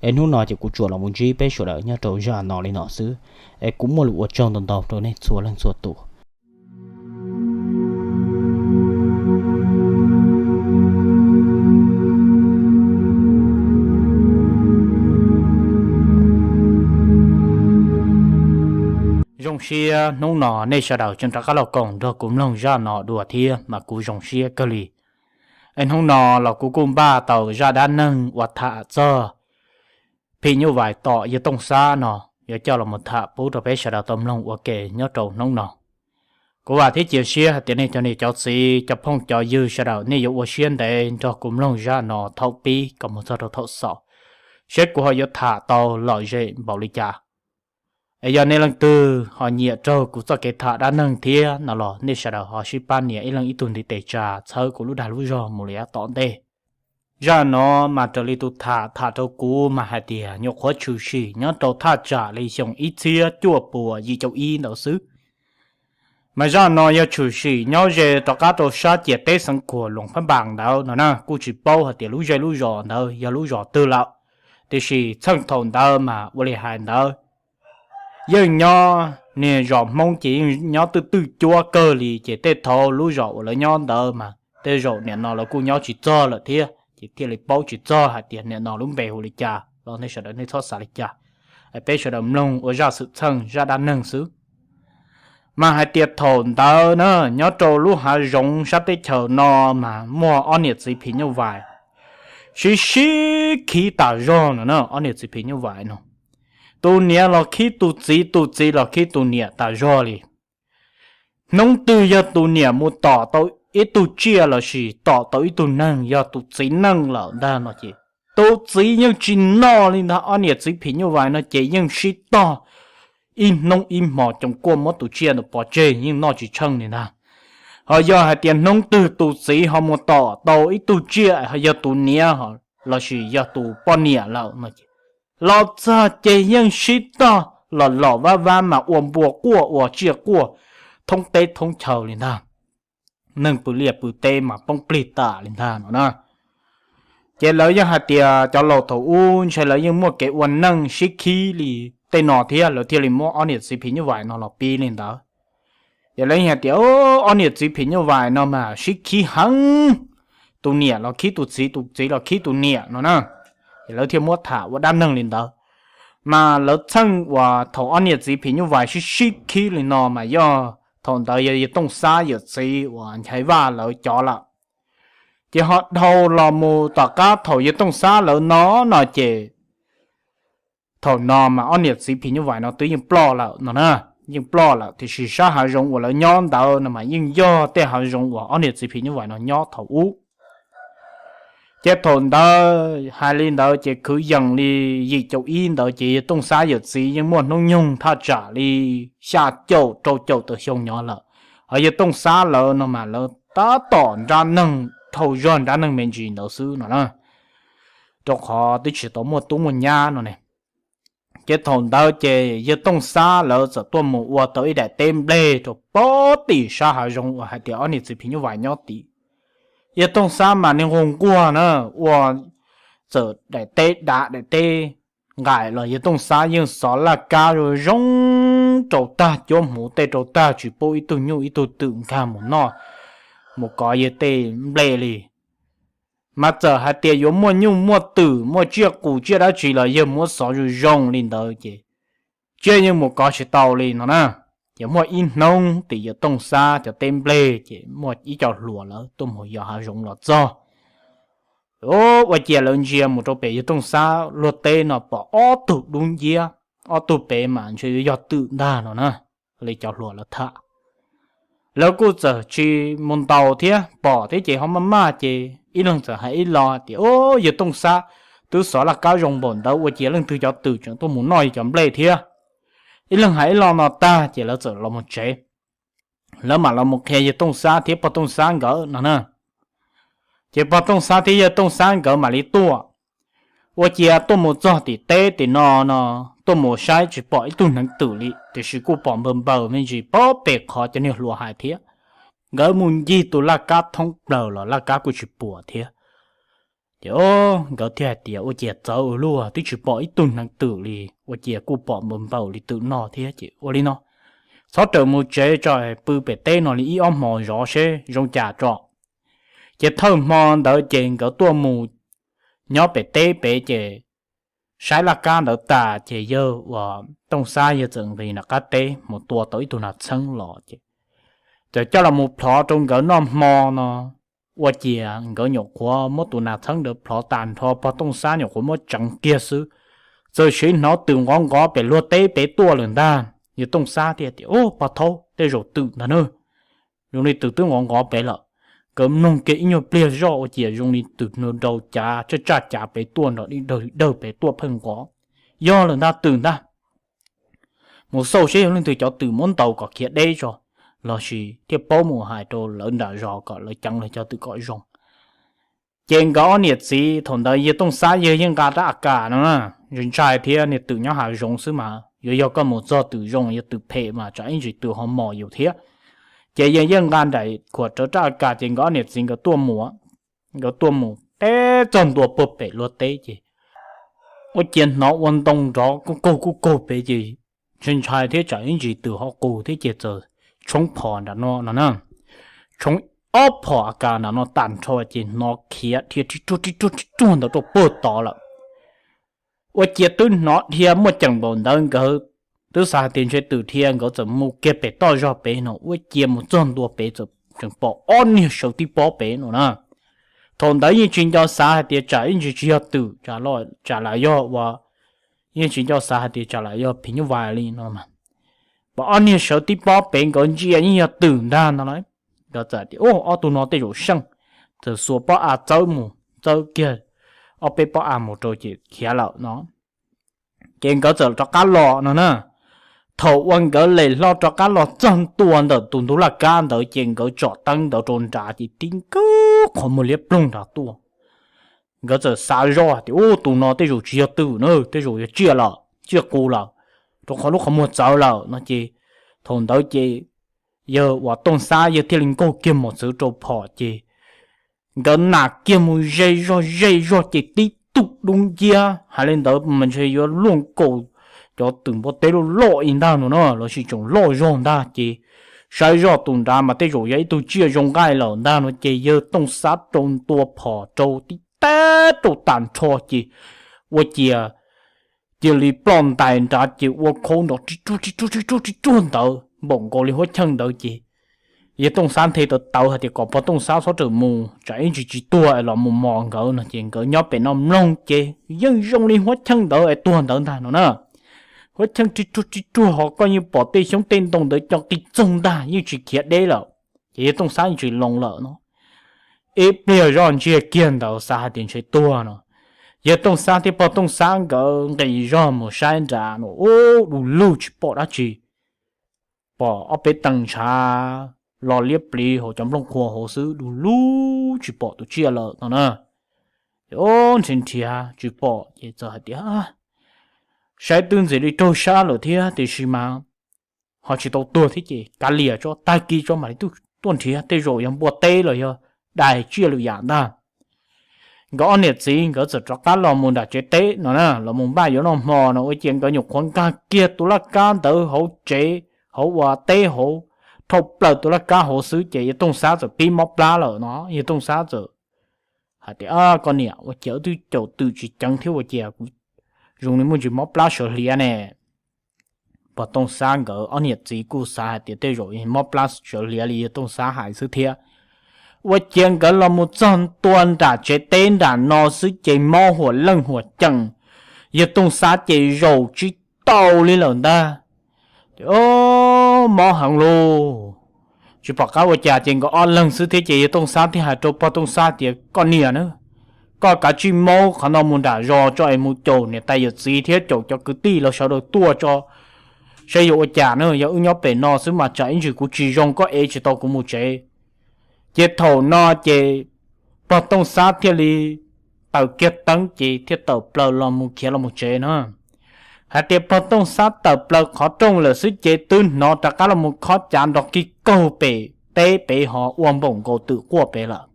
Es hnub no ces kuv tsuas los mus ntsib peb sawv daws nyob rau zaj no li no xwb. Es kuv muaj lus ua tsaug ntau ntau rau nej txhua leej txhua tus. Zoo siab hnub no nej sawv daws tseem rov qab los koom nrog kuv mloog zaj no dua thiab mas kuv zoo siab kawg li. Es hnub no los kuv kuj npaj tau zaj dab neeg uas tham txog phim nyuj vais tom yawg Tooj Xab no, yuav coj los mus tham pub rau peb sawv daws tau mloog ua ke nyob rau hnub no. Kuv vam thiab cia siab hais tias nej cov niam cov txiv cov phooj cov ywg sawv daws nej yuav ua siab ntev nrog kuv mloog zaj no thaum pib kom mus txog rau thaum xaus, seb kuv ho yuav tham tau lom zem npaum li cas. Es yog nej leej twg ho nyiam raug kuv txoj kev tham dab neeg thiab no los nej sawv daws ho sib pab nias ib leeg ib tug ntiv tes tsa txhawb kuv lub dag lub zog mus li yav tom ntej. Zaj no mas raws li tus tham tham rau kuv mas hais tias nyuam qhuav tshwm sim nyob rau thaj tsam li xyoo ib txhiab cuaj puas yim caum ib ntawd xwb. Mas zaj no yog tshwm sim nyob ze rov qab rau sab ciam teb xeev Khuam Luas Phab Npas ntawd no na, kuj tsis paub hais tias lub zej lub zos ntawd yog lub zos twg lawm, tiam sis txheej thaum ntawd mas ua li hais ntawd yeej nyob niag zos Hmoob ces yeej nyob twj twj cuab kawg li, ces tej thaum lub zos uas lawv nyob ntawd mas tej zaum nim no lawv kuj nyob tsis txog lawm thiab, ces thiaj li paub tsis txog hais tias nim no lub npe hu li cas los nej sawv daws nej txhob xav li cas. Peb sawv daws mloog ua zaj xwm txheej zaj dab neeg xwb. Mas hais tias thaum ntawd na, nyob rau lub hav zoov sab teb chaws no mas muaj ob niam txiv phim nyuj vais sib sib khib tas zog no na, ob niam txiv phim nyuj vais no. Tus niam los khib tus txiv, tus txiv los khib tus niam tas zog li. Hnub twg yog tus niam mus tom tau ib tug tsiaj lossis tom tau ib tug neeg yog tus txiv neej lawm ntag no ces tus txiv yeej tsis noj li ntag. Ob niam txiv phim nyuj vais no ces yeej sib tog ib hnub ib hmo, coom kuaj muab tus tsiaj ntawd pov tseg yeej noj tsis tsheej li ntag. Ho yog hais tias hnub twg tus txiv ho mus tom tau ib tug tsiaj ho yog tus niam lossis yog tus poj niam lawm no ces los txog ces yeej sib tog los los vab vab mas ua npua quaj ua tsiaj quaj thoob teb thoob chaw li ntag. Neeg pw liaj pw teb mas poob plig tas li ntag no na. Ces lawv yeej hais tias cov laus thaum ub ntshe lawv yeej muaj kev ua neej sib khib li tej no thiab lawv thiaj li muab ob niam txiv phim nyuj vais no los pib li ntawd. Ces lawv hais tias, ob niam txiv phim nyuj vais no mas sib khib heev, tus niam los khib tus txiv, tus txiv los khib tus niam no na. Ces lawv thiaj muab tham ua dab neeg li ntawd. Mas lawv txheej uas thaum ob niam txiv phim nyuj vais sib sib khib li no mas yog thaum ntawd yog yawg Tooj Xab yawm txiv uas Nchaiv Vaj lawv cov lawm. Ces ho dhau los mus tom qab thaum yawg Tooj Xab lawv no no ces thaum no mas ob niam txiv phim nyuj vais no twb yeej ploj lawm no na, yeej ploj lawm, tiam sis sab hav zoov uas lawv nyob ntawd no mas yeej yog tej hav zoov uas ob niam txiv phim nyuj vais no nyob thaum ub. Ces thaum ntawd hais li ntawd ces kwv yees li yim caum ib ntawd ces yawg Tooj Xab yawm txiv yeej muaj hnub nyoog thaj tsam li xya caum rau caum tawm xyoo nyob lawm. Hos yawg Tooj Xab lawv no mas lawv tab tom nrab neeg dhau zog nrab neeg me ntsis ntawd xwb no na, rau qhov twb tsis tau muaj tub muaj nyab no ne. Ces thaum ntawd ces yawg Tooj Xab lawv txawm tuaj mus ua tau ib daim teb nplej rau pob tim sab hav zoov uas hais tias ob niam txiv phim nyuj vais nyob tid. Yawg Tooj Xab mas niag nquag nquag na, ua txawm daim teb dav daim teb nqaim los yawg Tooj Xab yeej xov laj kab zoo zoo rau tag, cuab hmuv tej rau tag, tsis pub ib tug nyuj ib tug twm nkag mus noj mus kov yawg tej nplej li. Mas txawm hais tias yuav muaj nyuj muaj twm muaj tsiaj qus tsiaj dab tsi los yawg muab xov zoo zoo li ntawd ces tsiaj yeej mus kov tsis tau li no na. Ces muaj ib hnub tim yawg Tooj Xab cov teb nplej ces muaj ib co hluas lawv tuaj mus yos hav zoov los txog. Ua ciav lawv ntsia mus rau pem yawg Tooj Xab luag teb no pom ob tug dub nciab, ob tug pem mas ntshe yuav yog twm ntag no na. Li cov hluas lawv tham, lawv kuj txawm tsis mus ntaus thiab, pom thiab ces ho maj maj ces ib leeg txawm hais ib lo tias, Yawg Tooj Xab twb xov laj kab zoo npaum ntawd ua ciav leej twg cov twm tseem tuaj mus noj yawg cov nplej thiab. Ib leeg hais ib lo no tag ces lawv txawm los mus tsev. Lawv mam los mus qhia yawg Tooj Xab thiab pog Tooj Xab nkawd no na. Ces pog Tooj Xab thiab yawg Tooj Xab nkawd mam li tuaj. Ua ciav tuaj mus txog tim teb tim no no, tuaj mus saib tsis pom ib tug hneev twm li, tiam sis kuj pom npaws npaws me ntsis pob pem qhov cov niag hluas hais thiab. Nkawd mus ncig tus laj kab thoob plaws los laj kab kuj tsis puas thiab. Ces nkawd thiaj hais tias, Ua ciav txawv ua luaj, twb tsis pom ib tug hneev twm li, ua ciav kuj pom npaws npaws li twm no thiab ces ua li no, txhob rawm mus tsev tso, pw pem teb no li ib ob hmos zov seb zoo cas tso. Ces thawj hmo ntawd ces nkawd tuaj mus nyob pem teb pem ces saib laj kab ntawd tas ces yawg uas Tooj Xab yawg txawm nqis nram qab teb mus tua tau ib tug nas txheeb los ces txawm coj los mus plhov rau nkawd noj hmo no. Ua ciav nkawd nyuam qhuav muab tus nas txheeb ntawd plhov tas nrho, pog Tooj Xab nyuam qhuav muab tseev kiag xwb, txawm sim hnov twm nqov nqov pem luag teb pem tuaj lawm ntag. Yawg Tooj Xab thiaj tias, Ub, pog thaub, tej zaum twm ntag na. Zoo li twm twb nqov nqov pem lawm. Nkawd mloog kiag ib nyuag pliag zoj ua ciav zoo li twm nrau cav tsaj tsaj cav pem tuaj nrov dawg dawg pem tuaj pheej nqov. Yog lawm ntag, twm ntag. Mus xauj seb yog leej twg cov twm muab ntaus kom khiav deb tso, lossis thiaj paub mus hais rau lawv nram zos kom lawv ceev lawv cov twm kom zoo. Ces nkawd ob niam txiv thaum ntawd yawg Tooj Xab yawg yeej nqa rab a kas no na, ntshai ntshai thiab, niag twm nyob hav zoov xwb mas yuav yog koj mus txog twm zoo, yog twm phem mas tsam ib ntsis twm ho mos yus thiab. Ces yawg yeej nqa nraim khuam rawv rab a kas ces nkawd ob niam txiv nkawd tuaj mus, nkawd tuaj mus teb txog ntua puag pem luag teb ces ua ciav hnov ua ntoo nrov kuj kaug kuj kaug pem ces ntshai ntshai thiab tsam ib ntsis twm ho qus thiab ces txawm tshoob phom nram no no na. Tshoob ob phom a kas nram no tas nrho ces hnov khiav dhia rib ruag rib ruag rib ruag ntawd rau puag tod lawm. Ua ciav twb hnov dhia muaj ceem npaum ntawd nkawd twb xav hais tias ntshe twm dhia, nkawd txawm mus kiag pem toj zog pem no, ua ciav mus txog ntua pem txawm tseem pom ob niag sawv tib pob pem no na. Thaum ntawd yeej tsis nco xav hais tias tsam ib ntsis tsis yog twm, tsam lam yog ua, yeej tsis nco xav hais tias tsam lam yog phim nyuj vais li no. Pom ob niag sawv tib pob pem nkawd ntsia yeej yog twm ntag no lawm. Nkawd txawm tias, Ub, ob tug no tej zaum seej. Txawm xuas pob a txawb mus, txawb kiag ob peb pob a mus rau ces khiav lawm no. Ces nkawd txawm rov qab los no na. Thaum uas nkawd lem hlo rov qab los txog ntua ntawm tus ntug laj kab ntawd ces nkawd tsom teeb ntawd rau nrad ces tib nkaug qhov muag liab ploog nrad tuaj. Nkawd txawm xav zoj tias, Ub, tus no tej zaum tsis yog twm na, tej zaum yog tsiaj lawm, tsiaj qus lawm, rau qhov lub qhov muag txawv lawm no ces thaum ntawd ces yawg uas Tooj Xab yawg thiaj li nkaug kiag mos txwv rau phom ces nkawd nam kiag mus ze zog ze zog ces tib tug dub nciab hais li ntawd mas ntshe yuav luaj nkaus cov twm npua teb loj loj li ntag no na, lossis tseem loj zog ntag ces saib zoj tus nrad mas tej zaum yog ib tug tsiaj zoo nqaij lawm ntag no ces yawg Tooj Xab rau ntua phom rau tib tag rau tag nrho ces ua ciav cia li ploj ntais nrad ces ua khau nrov ri ruag ri ruag ri ruag ri ruag ntawd npaum nkaus li huab cheej ntawd ces yawg Tooj Xab nthe tawv tawv hais tias kom pog Tooj Xab txhob rawm mus tsam ib ntsis tsis tuag es los mus mos nkawd no ces nkawd nyob pem no mloog ces yeej zoo li huab cheej ntawd es tuag ntawd ntag no na. Huab cheej ri ruag ri ruag ho koj yeej pom tej xyoob tej ntoo ntawd co qis txoog ntag yeej tsis khiav deb lawm. Ces yawg Tooj Xab yeej tsis loo lawm no. Ib pliag zoj ntsiag kiag ntawd xav hais tias ntshe tuag no, yawg Tooj Xab thiab pog Tooj Xab nkawd nqis zog mus saib nrad no ub du lug tsis pom dab tsi. Pom ob peb teev ntshav los liab pliv hauv cov nplooj qhuav hauv xwb du lug tsis pom tus tsiaj lawm no na. Ces nrhiav nrhiav tsis pom ces txawm hais tias saib twb ntxim li raug sab lawm thiab tiam sis mas ho tsis tau tuag thiab ces kav liam tso tag kis tso mam li tuaj nrhiav tej zaum yog npua teb los yog dais tsiaj lwm yam ntag. Nkawd ob niam txiv nkawd txawm rov qab los mus nram tsev teb no na los mus npaj yuav noj hmo no ua ciav nkawd nyuam qhuav nkag kiag tus laj kab ntawd hauv tsev hauv ua teb hauv, dhau plaws tus laj kab hauv xwb ces yawg Tooj Xab txawm pib mob plab lawm no yawg Tooj Xab txawm hais tias koj niam ua ciav wb twb caum twm tsis ceev thiab ua ciav kuv zoo li muaj ntsis mob plab sawv hliav ne. Pog Tooj Xab nkawd ob niam txiv kuj xav hais tias tej zaum mob plab sawv hliav li yawg Tooj Xab hais xwb thiab. Ua ciav nkawd los mus txog ntua nram tsev teb nram no xwb ces mob huam leej huam ceem, yawg Tooj Xab ces zaum tsis tau li lawm ntag. Ces mob heev lauj, tsis pom qab ua cas ces nkawd ob leeg xwb thiab ces yawg Tooj Xab thiaj hais rau pog Tooj Xab tias koj niam na, koj kav tsij maub qhov no mus nram zos tso es mus caum niam tais yawm txiv thiab caum cov kwv tij los sawv daws tuaj tso saib yuav ua cas na, yog wb nyob pem no xwb mas tsam ib ntsis kuv tsis zoo koj ev tsis tau kuv mus tsev. Ces thaum no ces pog Tooj Xab thiaj li taws kiag teeb ces thiaj tawm plaws los mus khiav los mus tsev na. Hais tias pog Tooj Xab tawm plaws qhov rooj lawm xwb ces twb hnov rov qab los mus khob cav nrov kig kaug pem teb pem ho ua npaum nkaus twm quaj pem lawm.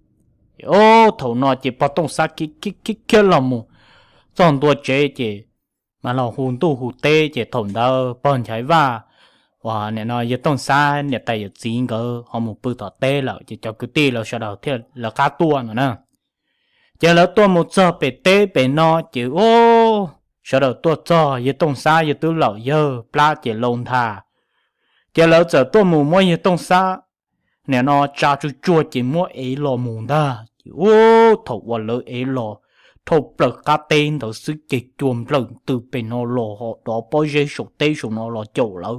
Ces thaum no ces pog Tooj Xab khiav khiav khiav los mus txog ntua tsev ces mas los hu ntuj hu teb ces thaum ntawd pog Nchaiv Vaj uas nim no yawg Tooj Xab niam tais yawm txiv nkawd ho mus pw tom teb lawm ces cov kwv tij lawv sawv daws thiaj lawv qab tuaj no na. Ces lawv tuaj mus txog pem teb pem no ces sawv daws tuaj txog yawg Tooj Xab yawg twb laus yawg plab ces laus ntag. Ces lawv txawm tuaj mus muab yawg Tooj Xab nim no tsa tsuj tsuag ces muab ev los mus ntag ces thaum uas lawv ev los dhau plaws qab teb ntawd xwb ces cua nplawm ntws pem no los ho dov pob zeb saum teb saum no los caum lawv.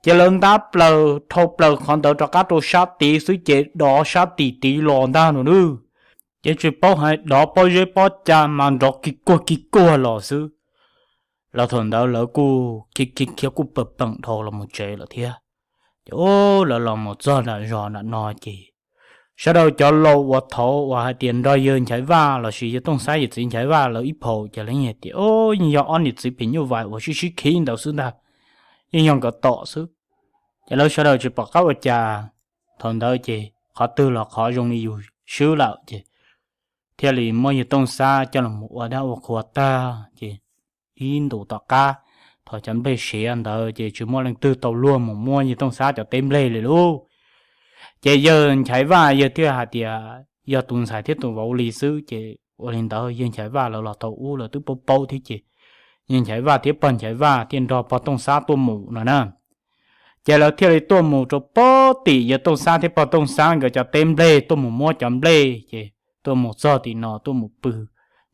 Ces lawv ntab plaws dhau plaws qhov ntawd rov qab rau sab tid xwb ces dov sab tim tid los ntag no nawb. Ces tsis paub hais dov pob zeb pob ca mas nrov kig kuag kig kuag los xwb. Los thaum ntawd lawv kuj khiav khiav khiav kuj pawg peem dhau los mus tsev lawm thiab. Ces lawv los mus txog nram zos nram no ces sawv daws cov laus uas thaud uas hais tias nrog yawg Nchaiv Vaj lossis yawg Tooj Xab yawm txiv Nchaiv Vaj lawv ib phaum ces lawv yeej hais tias yeej yog ob niam txiv phim nyuj vais uas sib sib khib ntawd xwb ntag, yeej yog nkawd tom xwb. Ces lawv sawv daws tsis pom qab ua cas. Thaum ntawd ces qhov twg los qhov zoo li yus swb lawm ces thiaj li muab yawg Tooj Xab coj los ua dab ua qhua tag ces ib ntus tom qab thaum cov nplej siav ntawd ces tsis muaj leej twg tau luag mus muab yawg Tooj Xab cov teb nplej li lauj. Ces yawg Nchaiv Vaj yawg thiaj hais tias yog tus ntxhais thiab tus vauv li xwb ces ua li ntawd yawg Nchaiv Vaj lawv los thaum ub lawv twb paub paub thiab ces yawg Nchaiv Vaj thiab pog Nchaiv Vaj thiaj nrog pog Tooj Xab tuaj mus no na. Ces lawv thiaj li tuaj mus rau pob tim yawg Tooj Xab thiab pog Tooj Xab nkawd cov teb nplej tuaj mus muab cov nplej ces tuaj mus txog tim no tuaj mus pw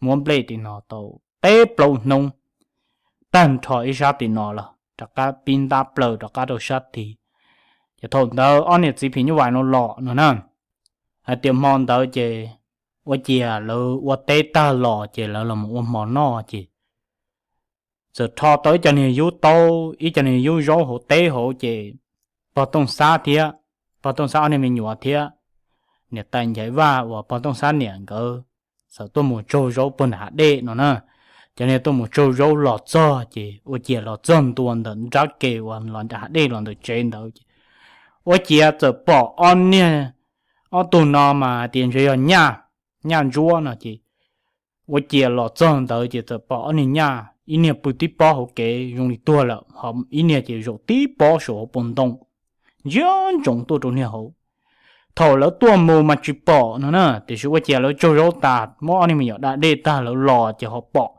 muab nplej tim no tau peb plaub hnub. Tag nrho ib sab tim no los rov qab pib ntab plaws rov qab rau sab tid. Ces thaum ntawd ob niam txiv phim nyuj vais no los no na, hais tias hmo ntawd ces ua ciav lawv ua teb tag los ces lawv los ua hmo noj ces txawm rho tau ib co niag yub taub ib co niag yub zaub hauv teb hauv ces pog Tooj Xab thiab pog Tooj Xab ob niag me nyuam thiab niam tais Nchaiv Vaj uas pog Tooj Xab niam nkawd txawm tuaj mus tsaug zaub puag nram hav dej no na. Cov niag tuaj mus tsaug zaub los txog ces ua ciav los txog ntua ntawm nrab ke uas los nram hav dej los ntawm tsev ntawd ces ua ciav txawm pom ob niag, ob tug no mas hais tias ntshe yog nyaj, nyaj ntsuab no ces ua ciav los txog ntawd ces txawm pom ob niag nyaj, ib niag pw tib pob hauv kev zoo li tuag lawm ho ib niag ces zaum tib pob saum hauv paus ntoo. ntsia ntsoov tuaj rau niag hauv. Thaum lawv tuaj mus mas tsis pom no na, tiam sis ua ciav lawv tsaug zog tas muab ob niag me nyuam da dej tag lawv los ces ho pom.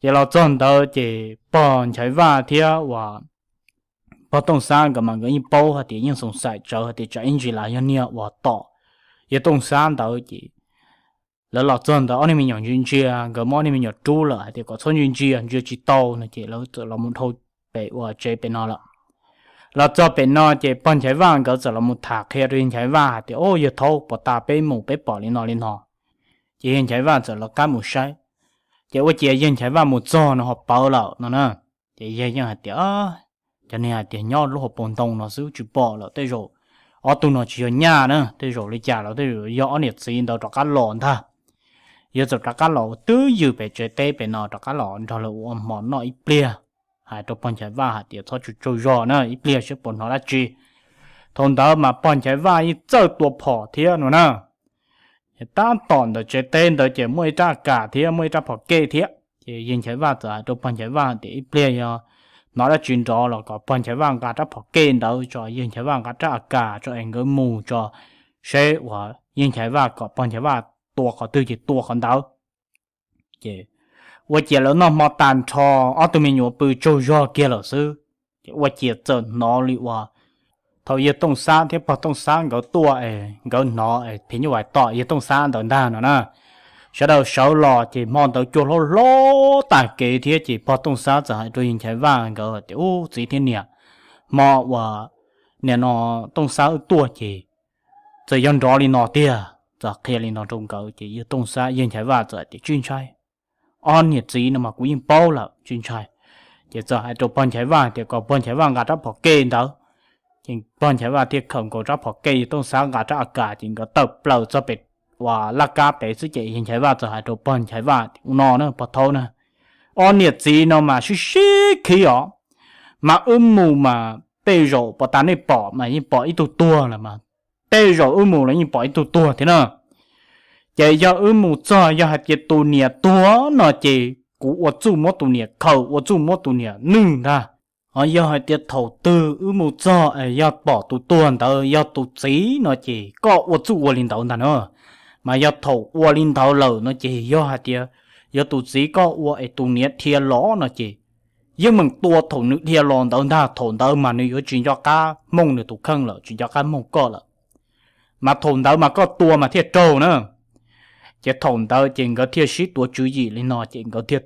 Ces los txog ntawd ces pog Nchaiv Vaj thiab uas pog Tooj Xab nkawd mas nkawd yeej paub hais tias yeej xoom xaim tsawv hais tias tsam ib ntsis los yog niag uas tom yawg Tooj Xab ntawd ces lawv los txog ntawd ob niag me nyuam ntsia ntsia, nkawd muab ob niag me nyuam rub lawm hais tias kom txhob ntsia ntsia, ntsia tsis tau no ces lawv txawm los mus dhau pem uas tsev pem no lawm. Los txog pem no ces pog Nchaiv Vaj nkawd txawm los mus tham qhia rau yawg Nchaiv Vaj hais tias, o, yawg thaub, puas tas peb mus peb pom li no li no? Ces yawg Nchaiv Vaj txawm lawv qab mus saib. Ces ua ciav yawg Nchaiv Vaj mus txog no ho pawv lawm no na. Ces yawg yeej hais tias, cov niag hais tias nyob lub hauv paus ntoo no xwb tsis pom lawm, tej zaum ob tug no tsis yog nyaj na, tej zaum li cas los tej zaum yog ob niam txiv ntawd rov qab los ntag. Yawg txawm rov qab los twb ywm pem tsev teb pem no rov qab los nrog lawv ua hmo noj ib pliag, hais rau pog Nchaiv Vaj hais tias txhob tsaug zog na, ib pliag saib puas hnov dab tsi. Thaum ntawd mas pog Nchaiv Vaj yeej txawj tua phom thiab no na. Tab tom ntawm tsev teb ntawd ces muaj ib rab a kas thiab muaj ib rab phom kej thiab. Ces yawg Nchaiv Vaj txawm hais rau pog Nchaiv Vaj tias ib pliag yog hnov dab tsi nrov los kom pog Nchaiv Vaj nqa rab phom kej ntawd tso, yawg Nchaiv Vaj nqa rab a kas tso es nkawd mus tso, seb uas yawg Nchaiv Vaj kom pog Nchaiv Vaj tua qhov twg ces tua qhov ntawd. Ces ua ciav lawv noj hmo tag nrho, ob tug me nyuam pw tsaug zog kiag lawm xwb, ces ua ciav txawm hnov li uas thaum yawg Tooj Xab thiab pog Tooj Xab nkawd tuaj es nkawd hnov es phim nyuj vais tom yawg Tooj Xab ntawd ntag no na. Sawv daws sawv los ces hmo ntawd cua hlob hlob tag kev thiab ces pog Tooj Xab txawm hais rau yawg Nchaiv Vaj nkawd tias, ub, txiv thiab niam, hmo uas nim no Tooj Xab wb tuaj ces txawm yog nrov li no tiag. Txawm qhia li no rau nkawd ces yawg Tooj Xab, yawg Nchaiv Vaj txawm tias tsis ntshai, ob niam txiv no mas kuv yeej paub lawm, tsis ntshai. Ces txawm hais rau pog Nchaiv Vaj tias kom pog Nchaiv Vaj nqa rab phom kej ntawd. Ces pog Nchaiv Vaj thiaj khawm nkaus rab phom kej, yawg Tooj Xab nqa rab a kas, ces nkawd tawm plaws txog pem uas laj kab pem xwb ces yawg Nchaiv Vaj txawm hais rau pog Nchaiv Vaj tias, ua no na pog thaub na, ob niam txiv no mas sib sib khib os, mas wb mus mas tej zaum puas tas nej pom mas yeej pom ib tug tuag lawm mas, tej zaum wb mus los yeej pom ib tug tuag thiab na. Ces yog wb mus txog yog hais tias tus niam tuag no ces kuv ua txuj muab tus niam khaws, ua txuj muab tus niam nwj ntag. Ho yog hais tias thaum twg wb mus txog es yog pom tus tuag ntawd yog tus txiv no ces koj ua txuj ua li ntawd ntag na. Mas yog thaum ua li ntawd lawm no ces yog hais tias yog tus txiv koj ua es tus niam dhia los no ces yeej meem tua thaum nws dhia los ntawd ntag, thaum ntawd mas nws yuav tsis nco qab Hmoob nws tus kheej lawm, tsis nco qab Hmoob koj lawm. Mas thaum ntawd mas koj tua mas thiaj raug na. Ces thaum ntawd ces nkawd thiaj sib tuav tswv yim li no ces nkawd thiaj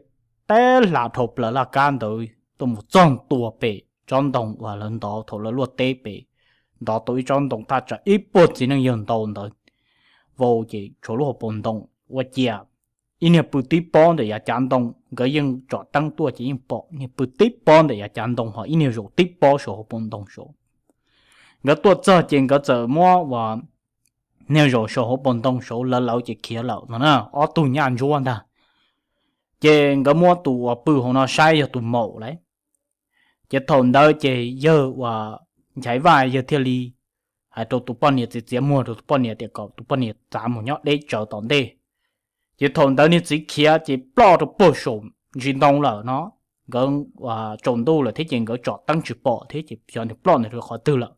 teb hla dhau plaws laj kab ntawd tuaj mus txog ntua pem tsob ntoo uas lawv ntov thaum lawv luaj teb pem, ntov tau ib tsob ntoo thaj tsam ib puag txiv neej yawg ntau ntawd vau ces tshuav lub hauv paus ntoo. Ua ciav ib niag pw tib pob ntawm yav cav ntoo, nkawd yeej tsom teeb tuaj ces yeej pom niag pw tib pob ntawm yav cav ntoo ho ib niag zaum tib pob saum hauv paus ntoo saud. Nkawd tuaj txog ces nkawd txawm muab uas niag zaum saum hauv paus ntoo saud lawv lawv ces khiav lawm no na, ob tug nyaj ntsuab ntag. Ces nkawd muab tus uas pw hauv no saib yog tus maum lawm. Ces thaum ntawd ces yawg uas Nchaiv Vaj yawg thiaj li hais rau tus poj niam, txiav txiav muag rau tus poj niam tias kom tus poj niam txav mus nyob deb tsawv tom ntej. Ces thaum ntawd niag txiv khiav ces ploj rau puag saum ntsis ntoo lawm no. Nkawd tsaus ntuj lawm thiab ces nkawd tsom teeb tsis pom thiab ces xyov nws ploj nws rau qhov twg lawm.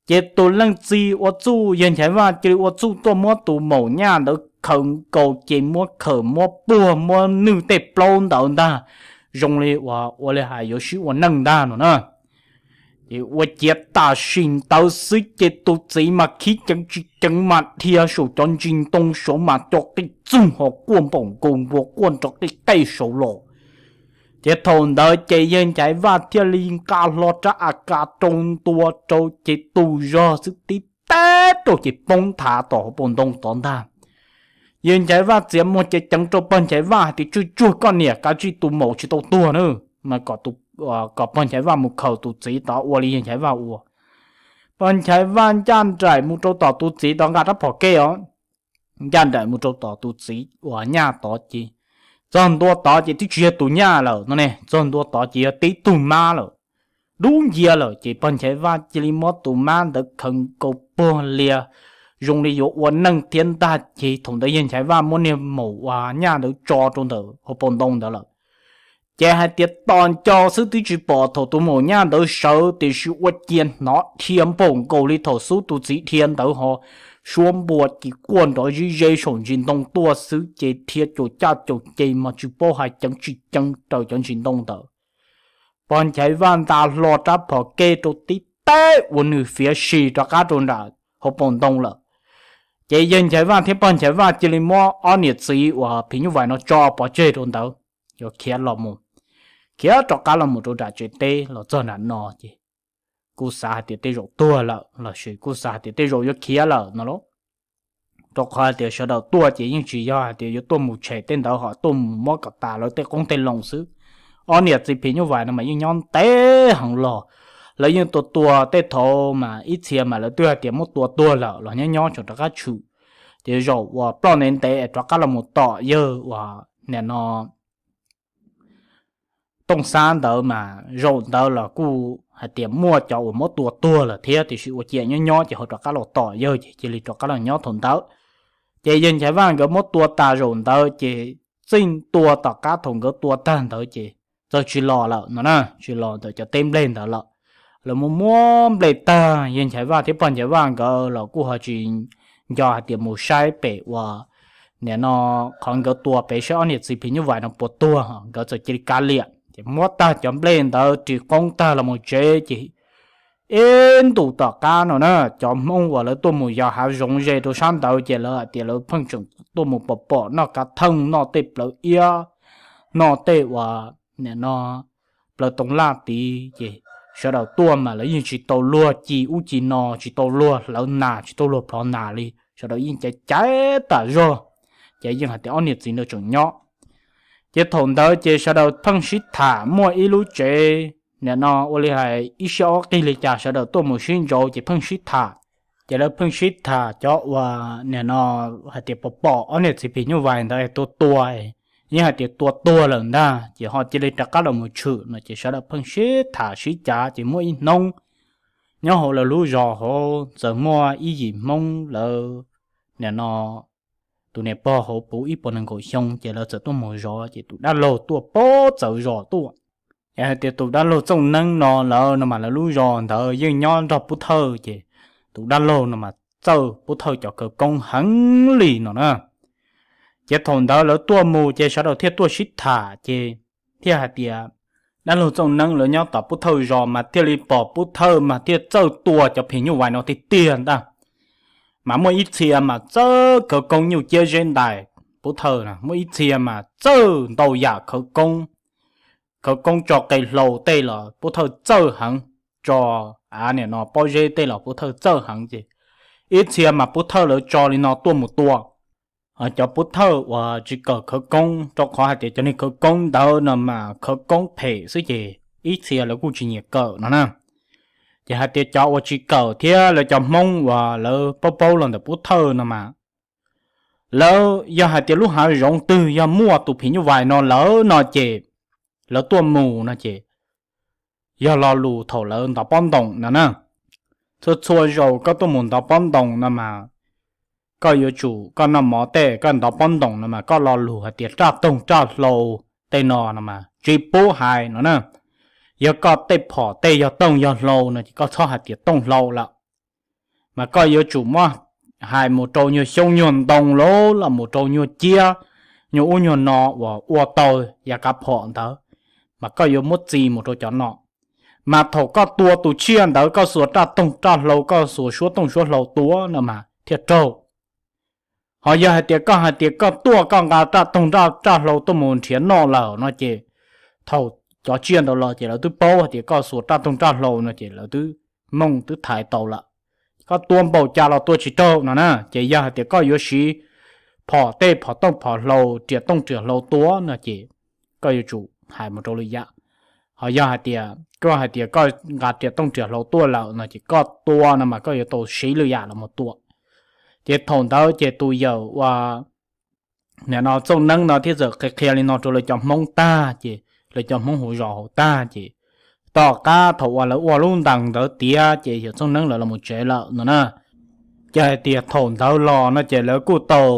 Ces tus leej txiv ua txuj, yawg Nchaiv Vaj cia li ua txuj tuaj muab tus maum nyaj ntawd khaws nkaus ces muab khaws muab puag muab nwj tej plaub ntawd ntag, zoo li uas ua li hais yuav sib ua neej ntag no na. Ces ua ciav tam sim ntawd xwb ces tus txiv mas khib ceev tsis ceev mas dhia saum cov ntsis ntoo saud mas cov qij txoog ho quaj npaum nkaus npua quaj nrov qij qej saud los. Ces thaum ntawd ces yawg Nchaiv Vaj thiaj li nqa hlo rab a kas rau ntua rau ces tus zog xwb tib teb rau ces poob nthav tom hauv paus ntoo tod ntag. Yawg Nchaiv Vaj txiav muag cev ceev rau pog Nchaiv Vaj hais tias, tsuag tsuag koj niam, kav tsij tus maum tsis tau tuag na, mas kom pog Nchaiv Vaj mus khaws tus txiv tod ua li yawg Nchaiv Vaj ua. Pog Nchaiv Vaj ncaj nraim mus rau tom tus txiv tod, nqa rab phom kej os, ncaj nraim mus rau tom tus txiv uas nyaj tod ces txog ntua tod ces twb tsis yog tus nyaj lawm no ne, txog ntua tod ces yog tib tug mab lawm, dub ncia lawm. Ces pog Nchaiv Vaj cia li muab tus mab ntawd khaws nkaus puag lias zoo li yuav ua neej thiab ntag. Ces thaum ntawd yawg Nchaiv Vaj muab niag maum uas nyaj ntawd tso rau ntawm hauv paus ntoo ntawd lawm. Ces hais tias tos nco xwb twb tsis pom thaum tus maum nyaj ntawd sawv, tiam sis ua ciav hnov dhia npaum nkaus li thaum xub tus txiv dhia ntawd ho suab npua ci quaj nrov zib zeb saum ntsis ntoo tuaj xwb ces dhia caum caj caum ces mas tsis paub hais ceev tsis ceev raws cov ntsis ntoo ntawd. Pog Nchaiv Vaj nta hlo rab phom kev rau tib teb ua nws fiav si rov qab rau nram hauv paus ntoo lawm. Ces yawg Nchaiv Vaj thiab pog Nchaiv Vaj cia li muab ob niam txiv uas phim nyuj vais no tso pov tseg rau ntawd, yuav khiav los mus, khiav rov qab los mus rau nram tsev teb los txog nram no ces kuj xav hais tias tej zaum tuag lawm los sis kuj xav hais tias tej zaum yuav khiav lawm no lauj. Rau qhov hais tias sawv daws tuaj ces yeej tsis yog hais tias yuav tuaj mus tshem tej ntawd ho tuaj mus muab kom tas lawv tej qoob tej loo xwb. Ob niam txiv phim nyuj vais no mas yeej nyob ntev heev los, lawv yeej tua tua tej thaum mas ib txhia mas lawv twb hais tias muab tua tuag lawm los nyob nyob tseem rov qab tshwm. Ces zaum uas ploj ntev ntev rov qab los mus tom yawg uas nim no Tooj Xab ntawd mas zaum ntawd los kuj hais tias muaj cov uas muab tua tuag lawm thiab, tiam sis ua ciav nyob nyob ces ho rov qab los tom yawg ces cia li rov qab los nyob thaum ntawd. Ces yawg Nchaiv Vaj nkawd muab tua tas zaum ntawd ces txij tua tom qab thaum nkawd tua tag ntawd ces txawm tsis los lawm no na, tsis los ntawm cov teb nplej ntawd lawm. Lawv muab muab nplej tag, yawg Nchaiv Vaj thiab pog Nchaiv Vaj nkawd los kuj ho tsis nco hais tias mus saib pem uas nim no qhov nkawd tua pem saib ob niam txiv phim nyuj vais no puas tuag, nkawd txawm cia li kav liam ces muab tag cov nplej ntawd ris qoob tag los mus tsev ces ib ntus tom qab no na, cov Hmoob uas lawv tuaj mus yos hav zoov ze rau sab ntawd ces lawv hais tias lawv pheej tseem tuaj mus pom pom noj kav theej, noj tej plawv iab, noj tej uas nim no plawv toov laj tid ces sawv daws tuaj mas lawv yeej tsis tau luag ci ub ci no, tsis tau luag hlawv nas, tsis tau luag plhov nas li, sawv daws yeej caiv caiv tas zog. Ces yeej hais tias ob niam txiv ntawd tseem nyob. Ces thaum ntawd ces sawv daws pheej sib tham, muaj ib lub tsev nim no ua li hais ib siab ob qig li cas sawv daws tuaj mus sib ntsauv ces pheej sib tham. Ces lawv pheej sib tham cov uas nim no hais tias pom pom ob niam txiv phim nyuj vais ntawd tua tua, yeej hais tias tua tuag lawm ntag ces ho cia li rov qab los mus tshwm no ces sawv daws pheej sib tham sib cav ces muaj ib hnub nyob hauv lawv lub zos hauv txawm muaj ib yim Hmoob lawv nim no tus niam pog hauv puv ib puas nees nkaum xyoo ces lawv txawm tuaj mus zov ces tus dab laug tuaj pab txawv zos tuaj. Yog hais tias tus dab laug Txooj Neeb no lawv no mas lawv lub zos ntawd yeej nyob nrog Pub Thawj ces tus dab laug no mas txawj Pub Thawj cov khawv koob heev li no na. Ces thaum ntawd lawv tuaj mus ces sawv daws thiaj tuaj sib tham ces thiaj hais tias dab laug Txooj Neeb lawv nyob tom Pub Thawj zos mas thiaj li pom Pub Thawj mas thiaj txawj tua cov phim nyuj vais no tiag tiag ntag. Mas muaj ib txhia mas txawj khawv koob nyuj ciab zeb ntais Pub Thawj, muaj ib txhia mas txawj ntau yam khawv koob, khawv koob tso qe hlau tej los Pub Thawj txawj heev, tso av nim no pob zeb tej los Pub Thawj txawj heev ces ib txhia mas Pub Thawj lawv tso li no tuaj mus tua. Cov Pub Thawj uas tsis kawm khawv koob, rau qhov hais tias cov neeg khawv koob ntawd no mas khawv koob phem xwb ces ib txhia lawv kuj tsis nyiam kawm no na. Ces hais tias cov uas tsis kawm thiab lawv cov Hmoob uas lawv paub paub los ntawm Pub Thawj no mas lawv yog hais tias lub hav zoov twg yog muaj tus phim nyuj vais no lawm no ces lawv tuaj mus no ces yog lo lus thaum lawv ntov pob ntoos no na. Txhua txhua zaus koj tuaj mus ntov pob ntoos no mas koj yuav tsum, koj noj mov tej koj ntov pob ntoos no mas koj lo lus hais tias raj toog raj hlau tej no no mas tsis pub hais no na. Yog koj tej phom tej yog tooj yog hlau no ces koj txhob hais tias tooj hlau lawm. Mas koj yuav tsum muab hais mus rau nyuag xyoob nyuag ntoo los los mus rau nyuag ciab, nyuag ub nyuag no uas ua tau yav kav phom ntawd, mas koj yuav muab txi mus rau cov no. Mas thaum koj tua tus tsiaj ntawd koj xuas raj toog raj hlau, koj xuas suab tooj suab hlau tua no mas thiaj raug. Ho yog hais tias koj hais tias koj tuaj koj nqa raj toog raj hlau tuaj mus nrhiav noj lawm no ces thaum cov tsiaj ntawd los ces lawv twb paub hais tias koj xuas raj toog raj hlau no ces lawv twb mooj twb thaiv tau lawm. Koj tua npaum cas los tua tsis raug no na. Ces yog hais tias koj yuav siv phom tej phom tooj phom hlau, riam tooj riam hlau tua no ces koj yuav tsum hais mus rau lwm yam. Ho yog hais tias koj hais tias koj nqa riam tooj riam hlau tuaj lawm no ces koj tua no mas koj yuav tau siv lwm yam los mus tua. Ces thaum ntawd ces tus yawm uas nim no Txooj Neeb no thiaj txawm qhia qhia li no rau lawv cov Hmoob tag ces lawv cov Hmoob hauv zos hauv tag ces tom qab thaum uas lawv ua lub ntees ntawd tiav ces yawm Txooj Neeb lawv los mus tsev lawm no na. Ces hais tias thaum ntawd los no ces lawv kuj tau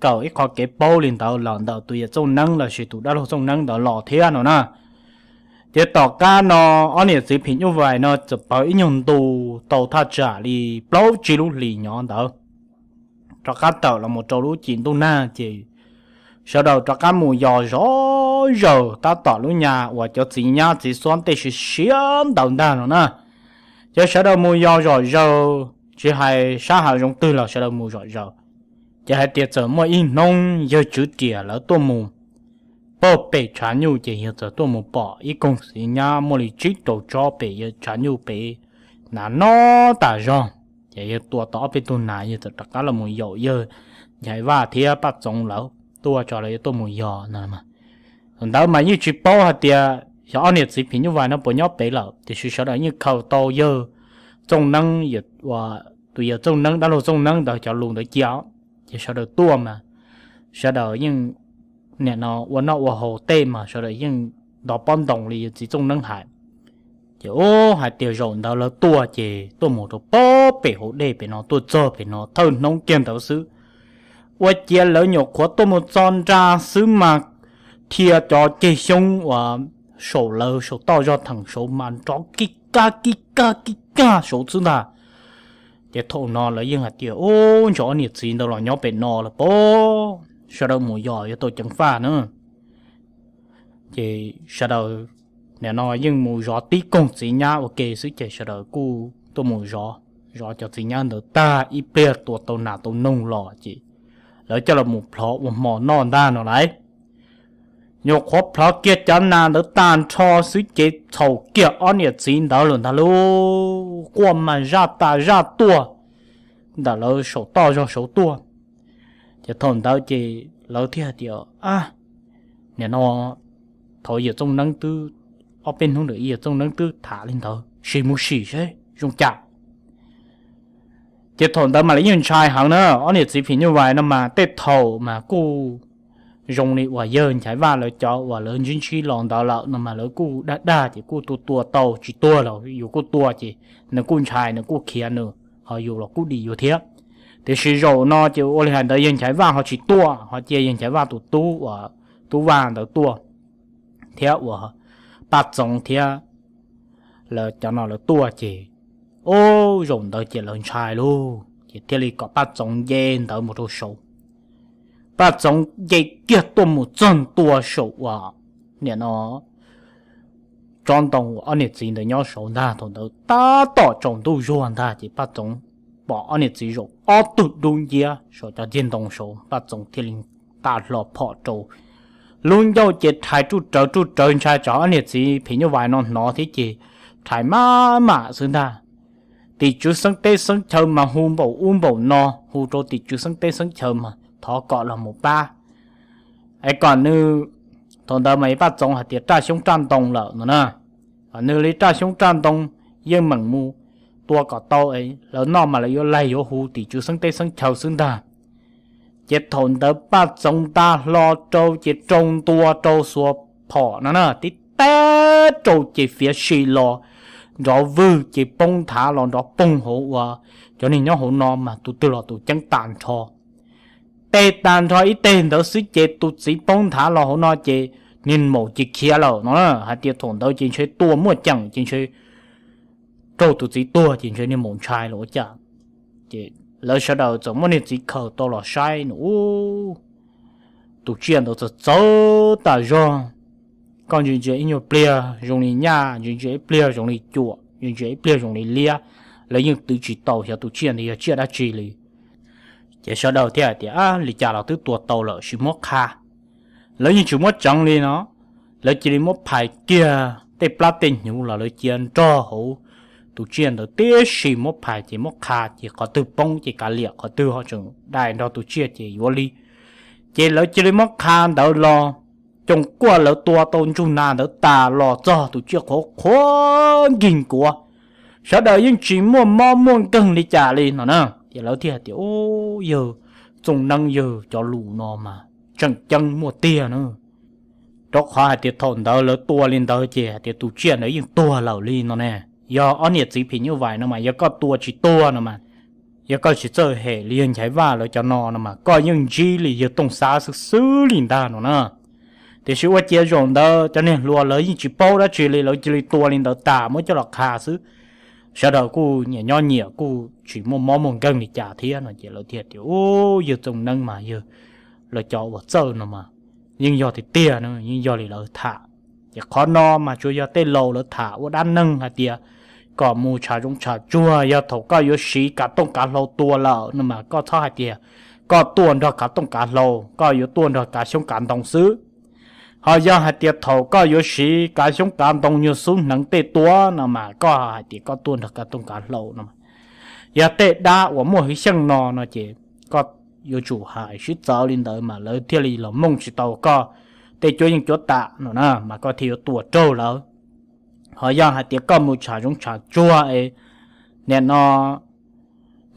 kawm ib qho kev paub li ntawd los ntawm tus yawm Txooj Neeb lossis tus dab laug Txooj Neeb ntawd los thiab no na. Ces tom qab no ob niam txiv phim nyuj vais no txawm pawv ib nyuag ntu tau thaj tsam li plaub tsib lub hlis nyob ntawd, rov qab tawm los mus rau lub cim ntuj nag ces sawv daws rov qab mus yos zom zaws tab tom lub nyas uas cov txiv nyab txiv xuab ntej siav siav ntawd ntag no na. Ces sawv daws mus yos zom zaws, tsis hais sab hav zoov twg los sawv daws mus zom zaws. Ces hais tias txawm muaj ib hnub yawg tswv riam lawv tuaj mus pog pem tshav nyuj ces yawg txawm tuaj mus pom ib koog txiv nyab muaj li tsib rau tsob pem yawg tshav nyuj pem, nas no tas zog. Ces yawg tua tau ob peb tug nas, yawg txawm rov qab los mus yaum yawg Nchaiv Vaj thiab Paj Txoov lawv tuaj tso lawv yuav tuaj mus yos no. Thaum ntawd mas yeej tsis paub hais tias xyov ob niam txiv phim nyuj vais no puas nyob pem lawm, tiam sis sawv daws yeej khaws tau yawg Txooj Neeb, tus yawg Txooj Neeb dab laug Txooj Neeb ntawd cov lus ntawd cia. Ces sawv daws tuaj mas sawv daws yeej nim no ua noj ua haus tej mas sawv daws yeej nto pob ntoos li yawg txiv Txooj Neeb hais. Ces ub hais tias zaum ntawd lawv tuaj ces tuaj mus rau pob pem hauv dej pem no, tuaj txog pem no thawj hnub kiag ntawd xwb, ua ciav lawv nyuam qhuav tuaj mus txog nra xwb mas dhia cov ceg xyoob uas saum lawv saum toj zog theem saud mas nrov kij kaj kij kaj kij kaj saud xwb ntag. Ces thaum no lawv yeej hais tias ub, ntshe ob niam txiv ntawd los nyob pem no lawm pob, sawv daws mus yos yuav tau ceev faj na. Ces sawv daws nim no yeej mus zov tib koog txiv nyab ua ke xwb ces sawv daws kuj tuaj mus zov, zov cov txiv nyab ntawd tag ib pliag tua tau nas tau noog los ces lawv coj los mus plhov ua hmo noj ntag no lauj. Nyuam qhuav plhov kiag cov nas ntawd tag nrho xwb ces txhaum kiag ob niam txiv ntawd lawm ntag lauj, quaj mas zaj tas zaj tuaj ntawm lawv saum toj zog saud tuaj. Ces thaum ntawd ces lawv thiaj hais tias, nim no thaum yawg Txooj Neeb twb ob peb hnub ntawd yawg Txooj Neeb twb tham li ntawd, sim mus sim seb zoo cas. Ces thaum ntawd mas lawv yeej ntshai heev na, ob niam txiv phim nyuj vais no mas tej thaum mas kuj zoo li uas yawg Nchaiv Vaj lawv cov uas lawv ntsib ntsib los ntawd lawm no mas lawv kuj dag dag ces kuj tua tua tau tsis tuag los yus kuj tua ces nws kuj ntshai nws kuj khiav nws, ho yus los kuj dim yus thiab. Tiam sis zaum no ces ua li hais ntawd yawg Nchaiv Vaj ho tsis tuaj, ho cia yawg Nchaiv Vaj tus tub uas Tub Vaj ntawd tuaj thiab uas Paj Txoov thiab lawv cov no lawv tuaj ces, ub, zaum ntawd ces lawv ntshai lauj ces thiaj li kom Paj Txoov nce ntawd mus rau saud. Paj Txoov nce kiag tuaj mus txog ntua saum uas nim no tsob ntoo ob niam txiv ntawd nyob saud ntag. Thaum ntawd tab tom tsaus ntuj zuag ntag ces Paj Txoov pom ob niam txiv zaum ob tug dub nciab saum cov ceg ntoo saud, Paj Txoov thiaj li nta hlo phom rau lub ncauj ces rhais ruj rawv ruj rawv ntshai tsam ob niam txiv phim nyuj vais no hnov thiab ces rhais maj mam xwb ntag. Tim tswv xeeb teb xeeb chaw mas hu npaum ub npaum no, hu rau tim tswv xeeb teb xeeb chaw mas thov kom los mus pab es kom nws, thaum ntawd mas Paj Txoov hais tias raj xyoob raj ntoo lawm no na, kom nws li raj xyoob raj ntoo yeej meem mus tua kom tau lawv noj mas lawv yuav laig yuav hu tim tswv xeeb teb xeeb chaw xwb ntag. Ces thaum ntawd Paj Txoov nta hlo rau ces rau ntua rau xuas phom no na, tib teb rau ces fiav si los nrov vwg ces poob nthav los nrov poog hauv uas cov neeg nyob hauv no mas tus twg los tus ceeb tag nrho. Teg tag nrho ib teg ntawd xwb ces tus txiv poob nthav los hauv no ces niag maum ces khiav lawm no na. Hais tias thaum ntawd ces ntshe tua muaj ceem ces ntshe raug tus txiv tuag ces ntshe niag maum ntshai los ua cas. Ces lawv sawv daws txawm muab niag txiv khaws tau los saib no ub, tus tsiaj ntawd txawv txawv tas zog. Koj ntsia ntsia ib nyuag pliag zoo li nyaj, ntsia ntsia ib pliag zoo li cuam, ntsia ntsia ib pliag zoo li liab. Lawv yeej twv tsis tau xyov tus tsiaj ntawd yog tsiaj dab tsi li. Ces sawv daws thiaj hais tias, ab, li cas los twb tua tau lawm sis muab qha. Lawv yeej tsis muab tseev li no, lawv cia li muab phais kiag tej plab tej hnyuv los lawv cia nrog hauv tus tsiaj ntawd tib si muab phais ces muab qha ces qhov twg poob ces kav liam, qhov twg ho tseem dai nrog tus tsiaj ces yuav li. Ces lawv cia li muab qha ntawd los, coom kuaj lawv tua tau ntsug nas ntawd tas los txog tus tsiaj qhuav qhuav nkig nkuav. Sawv daws yeej tsis muaj mob muaj nkeeg li cas li no na. Ces lawv thiaj hais tias, ub, yawg Txooj Neeb yawg cov lus no mas tseem ceeb muaj tiag na. Rau qhov hais tias thaum ntawd lawv tua li ntawd ces hais tias tus tsiaj ntawd yeej tuag lawm li no ne. Yog ob niam txiv phim nyuj vais no mas yog koj tua tsis tuag no mas, yog koj tsis txawj hem li yawg Nchaiv Vaj lawv cov no no mas koj yeej ntsib li yawg Tooj Xab xwb xwb li ntag no na. Tiam sis ua ciav zaum ntawd cov niag hluas lawv yeej tsis paub dab tsi li, lawv cia li tua li ntawd tas muab coj los qha xwb. Sawv daws kuj nyiam nyob nyiam, kuj tsis muaj mob muaj nkeeg li cas thiab no ces lawv thiaj tias, Ub, yawg Txooj Neeb mas yawg, lawv cov uas txawj no mas yeej yog tiag tiag, yeej yog li lawv tham. Ces qhov no mas tsuas yog tej laus lawv tham ua dab neeg hais tias kom mus tsham zoov tsham tsuag, yog thaum koj yuav siv kav tooj kav hlau tua lawm no mas koj txhob hais tias koj tuaj nrog kav tooj kav hlau, koj yuav tuaj nrog kav xyoob kav ntoo xwb. Ho yog hais tias thaum koj yuav siv kav xyoob kav ntoo nyuag xub hneev tej tua no mas koj hais tias koj tuaj nrog kav tooj kav hlau no. Yog tej dab uas muaj hwv xyeej no no ces koj yuav tsum hais sib txawv li ntawd mas lawv thiaj li los mloog tsis tau koj tej cuab yeej cuab tam no na, mas koj thiaj yuav tua raug lawv. Ho yog hais tias koj mus tsham zoov tsham tsuag es nim no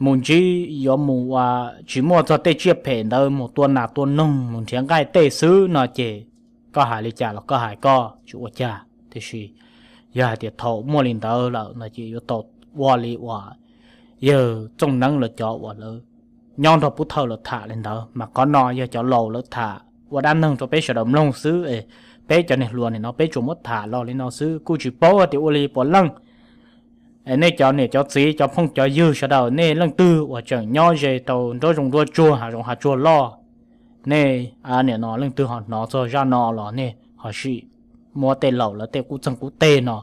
mus ntsib yuav mus ua tsis muaj txog tej tsiaj phem ntawd, mus tua nas tua noog, mus nrhiav nqaij tej xwb no ces koj hais li cas los koj hais koj tsis ua cas. Tiam sis yog hais tias thaum muaj li ntawd lawm no ces yuav tau ua li uas yawg Txooj Neeb lawv cov uas lawv nyob nrog pub thawj lawv tham li ntawd, mas qhov no yog cov laus lawv tham ua dab neeg rau peb sawv daws mloog xwb. Peb cov niag hluas nim no peb tsuas muab tham los li no xwb, kuj tsis paub tias ua li puav leej. Nej cov niam cov txiv cov phooj cov ywg sawv daws, nej leej twg uas tseem nyob ze rau nruab zoov nruab tsuag hav zoov hav tsuag loj, nej nim no leej twg ho hnov txog zaj no los nej ho sim muab tej laus lawv tej qub txeeg qub teg no,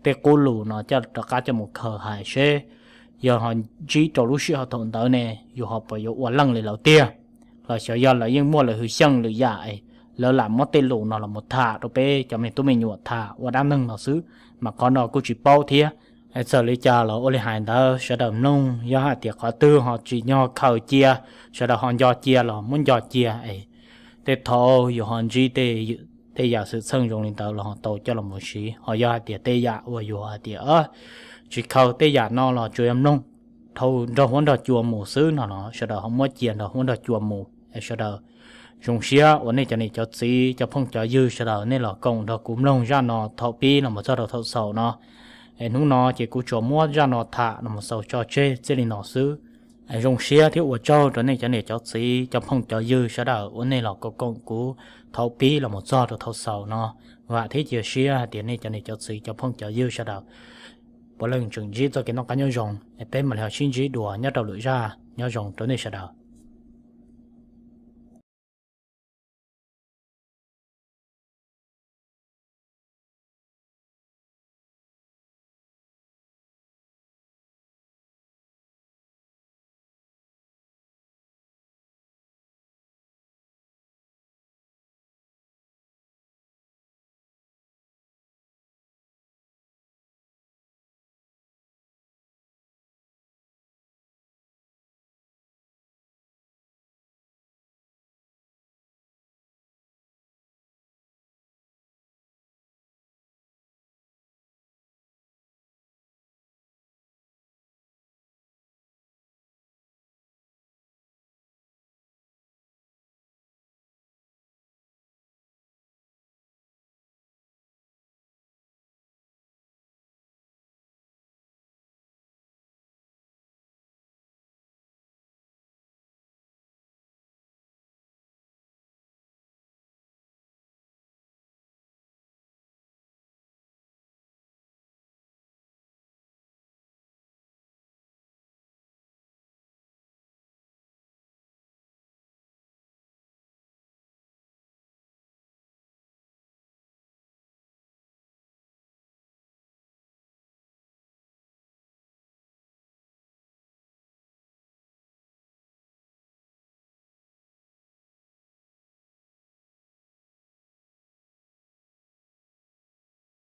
tej qub lus no coj rov qab coj mus khaws hais seb yog ho ntsib rau lub sij hawm thaum ntawd ne yus ho puas yuav ua leej li lawv tiag, los xyov yog lawv yeej muaj lawv hwv xyeej lwm yam, lawv lam muab tej lus no los mus tham rau peb cov me tub me nyuam tham ua dab neeg no xwb, mas qhov no kuj tsis paub thiab. Txawm li cas los ua li hais ntawd sawv daws mloog, yog hais tias qhov twg ho tsim nyog khaws cia, sawv daws ho nco cia los muab nco cia es tej thaum yus ho ntsib tej yam xwm txheej zoo li ntawd los ho tau coj los mus siv. Ho yog hais tias tej yam uas yus hais tias tsis khaws tej yam no los tsuas yog mloog dhau nrog huab nrog cua mus xwb no los sawv daws ho muab cia nrog huab nrog cua mus. Sawv daws zoo siab uas nej cov niam cov txiv cov phooj cov ywg sawv daws nej los koom nrog kuv mloog zaj no thaum pib los mus txog rau thaum xaus no. Es hnub no ces kuv tsuas muab zaj no tham los mus xaus tso tseg txij li no xwb. Zoo siab thiab ua tsaug rau nej cov niam cov txiv cov phooj cov ywg sawv daws uas nej los koom koom kuv thaum pib los mus txog rau thaum xaus no. Vam thiab cia siab hais tias nej cov niam cov txiv cov phooj cov ywg sawv daws puav leej tseem ntsib txoj kev noj qab nyob zoo, es peb mam li ho sib ntsib dua nyob rau lwm zaj. Nyob zoo rau nej sawv daws.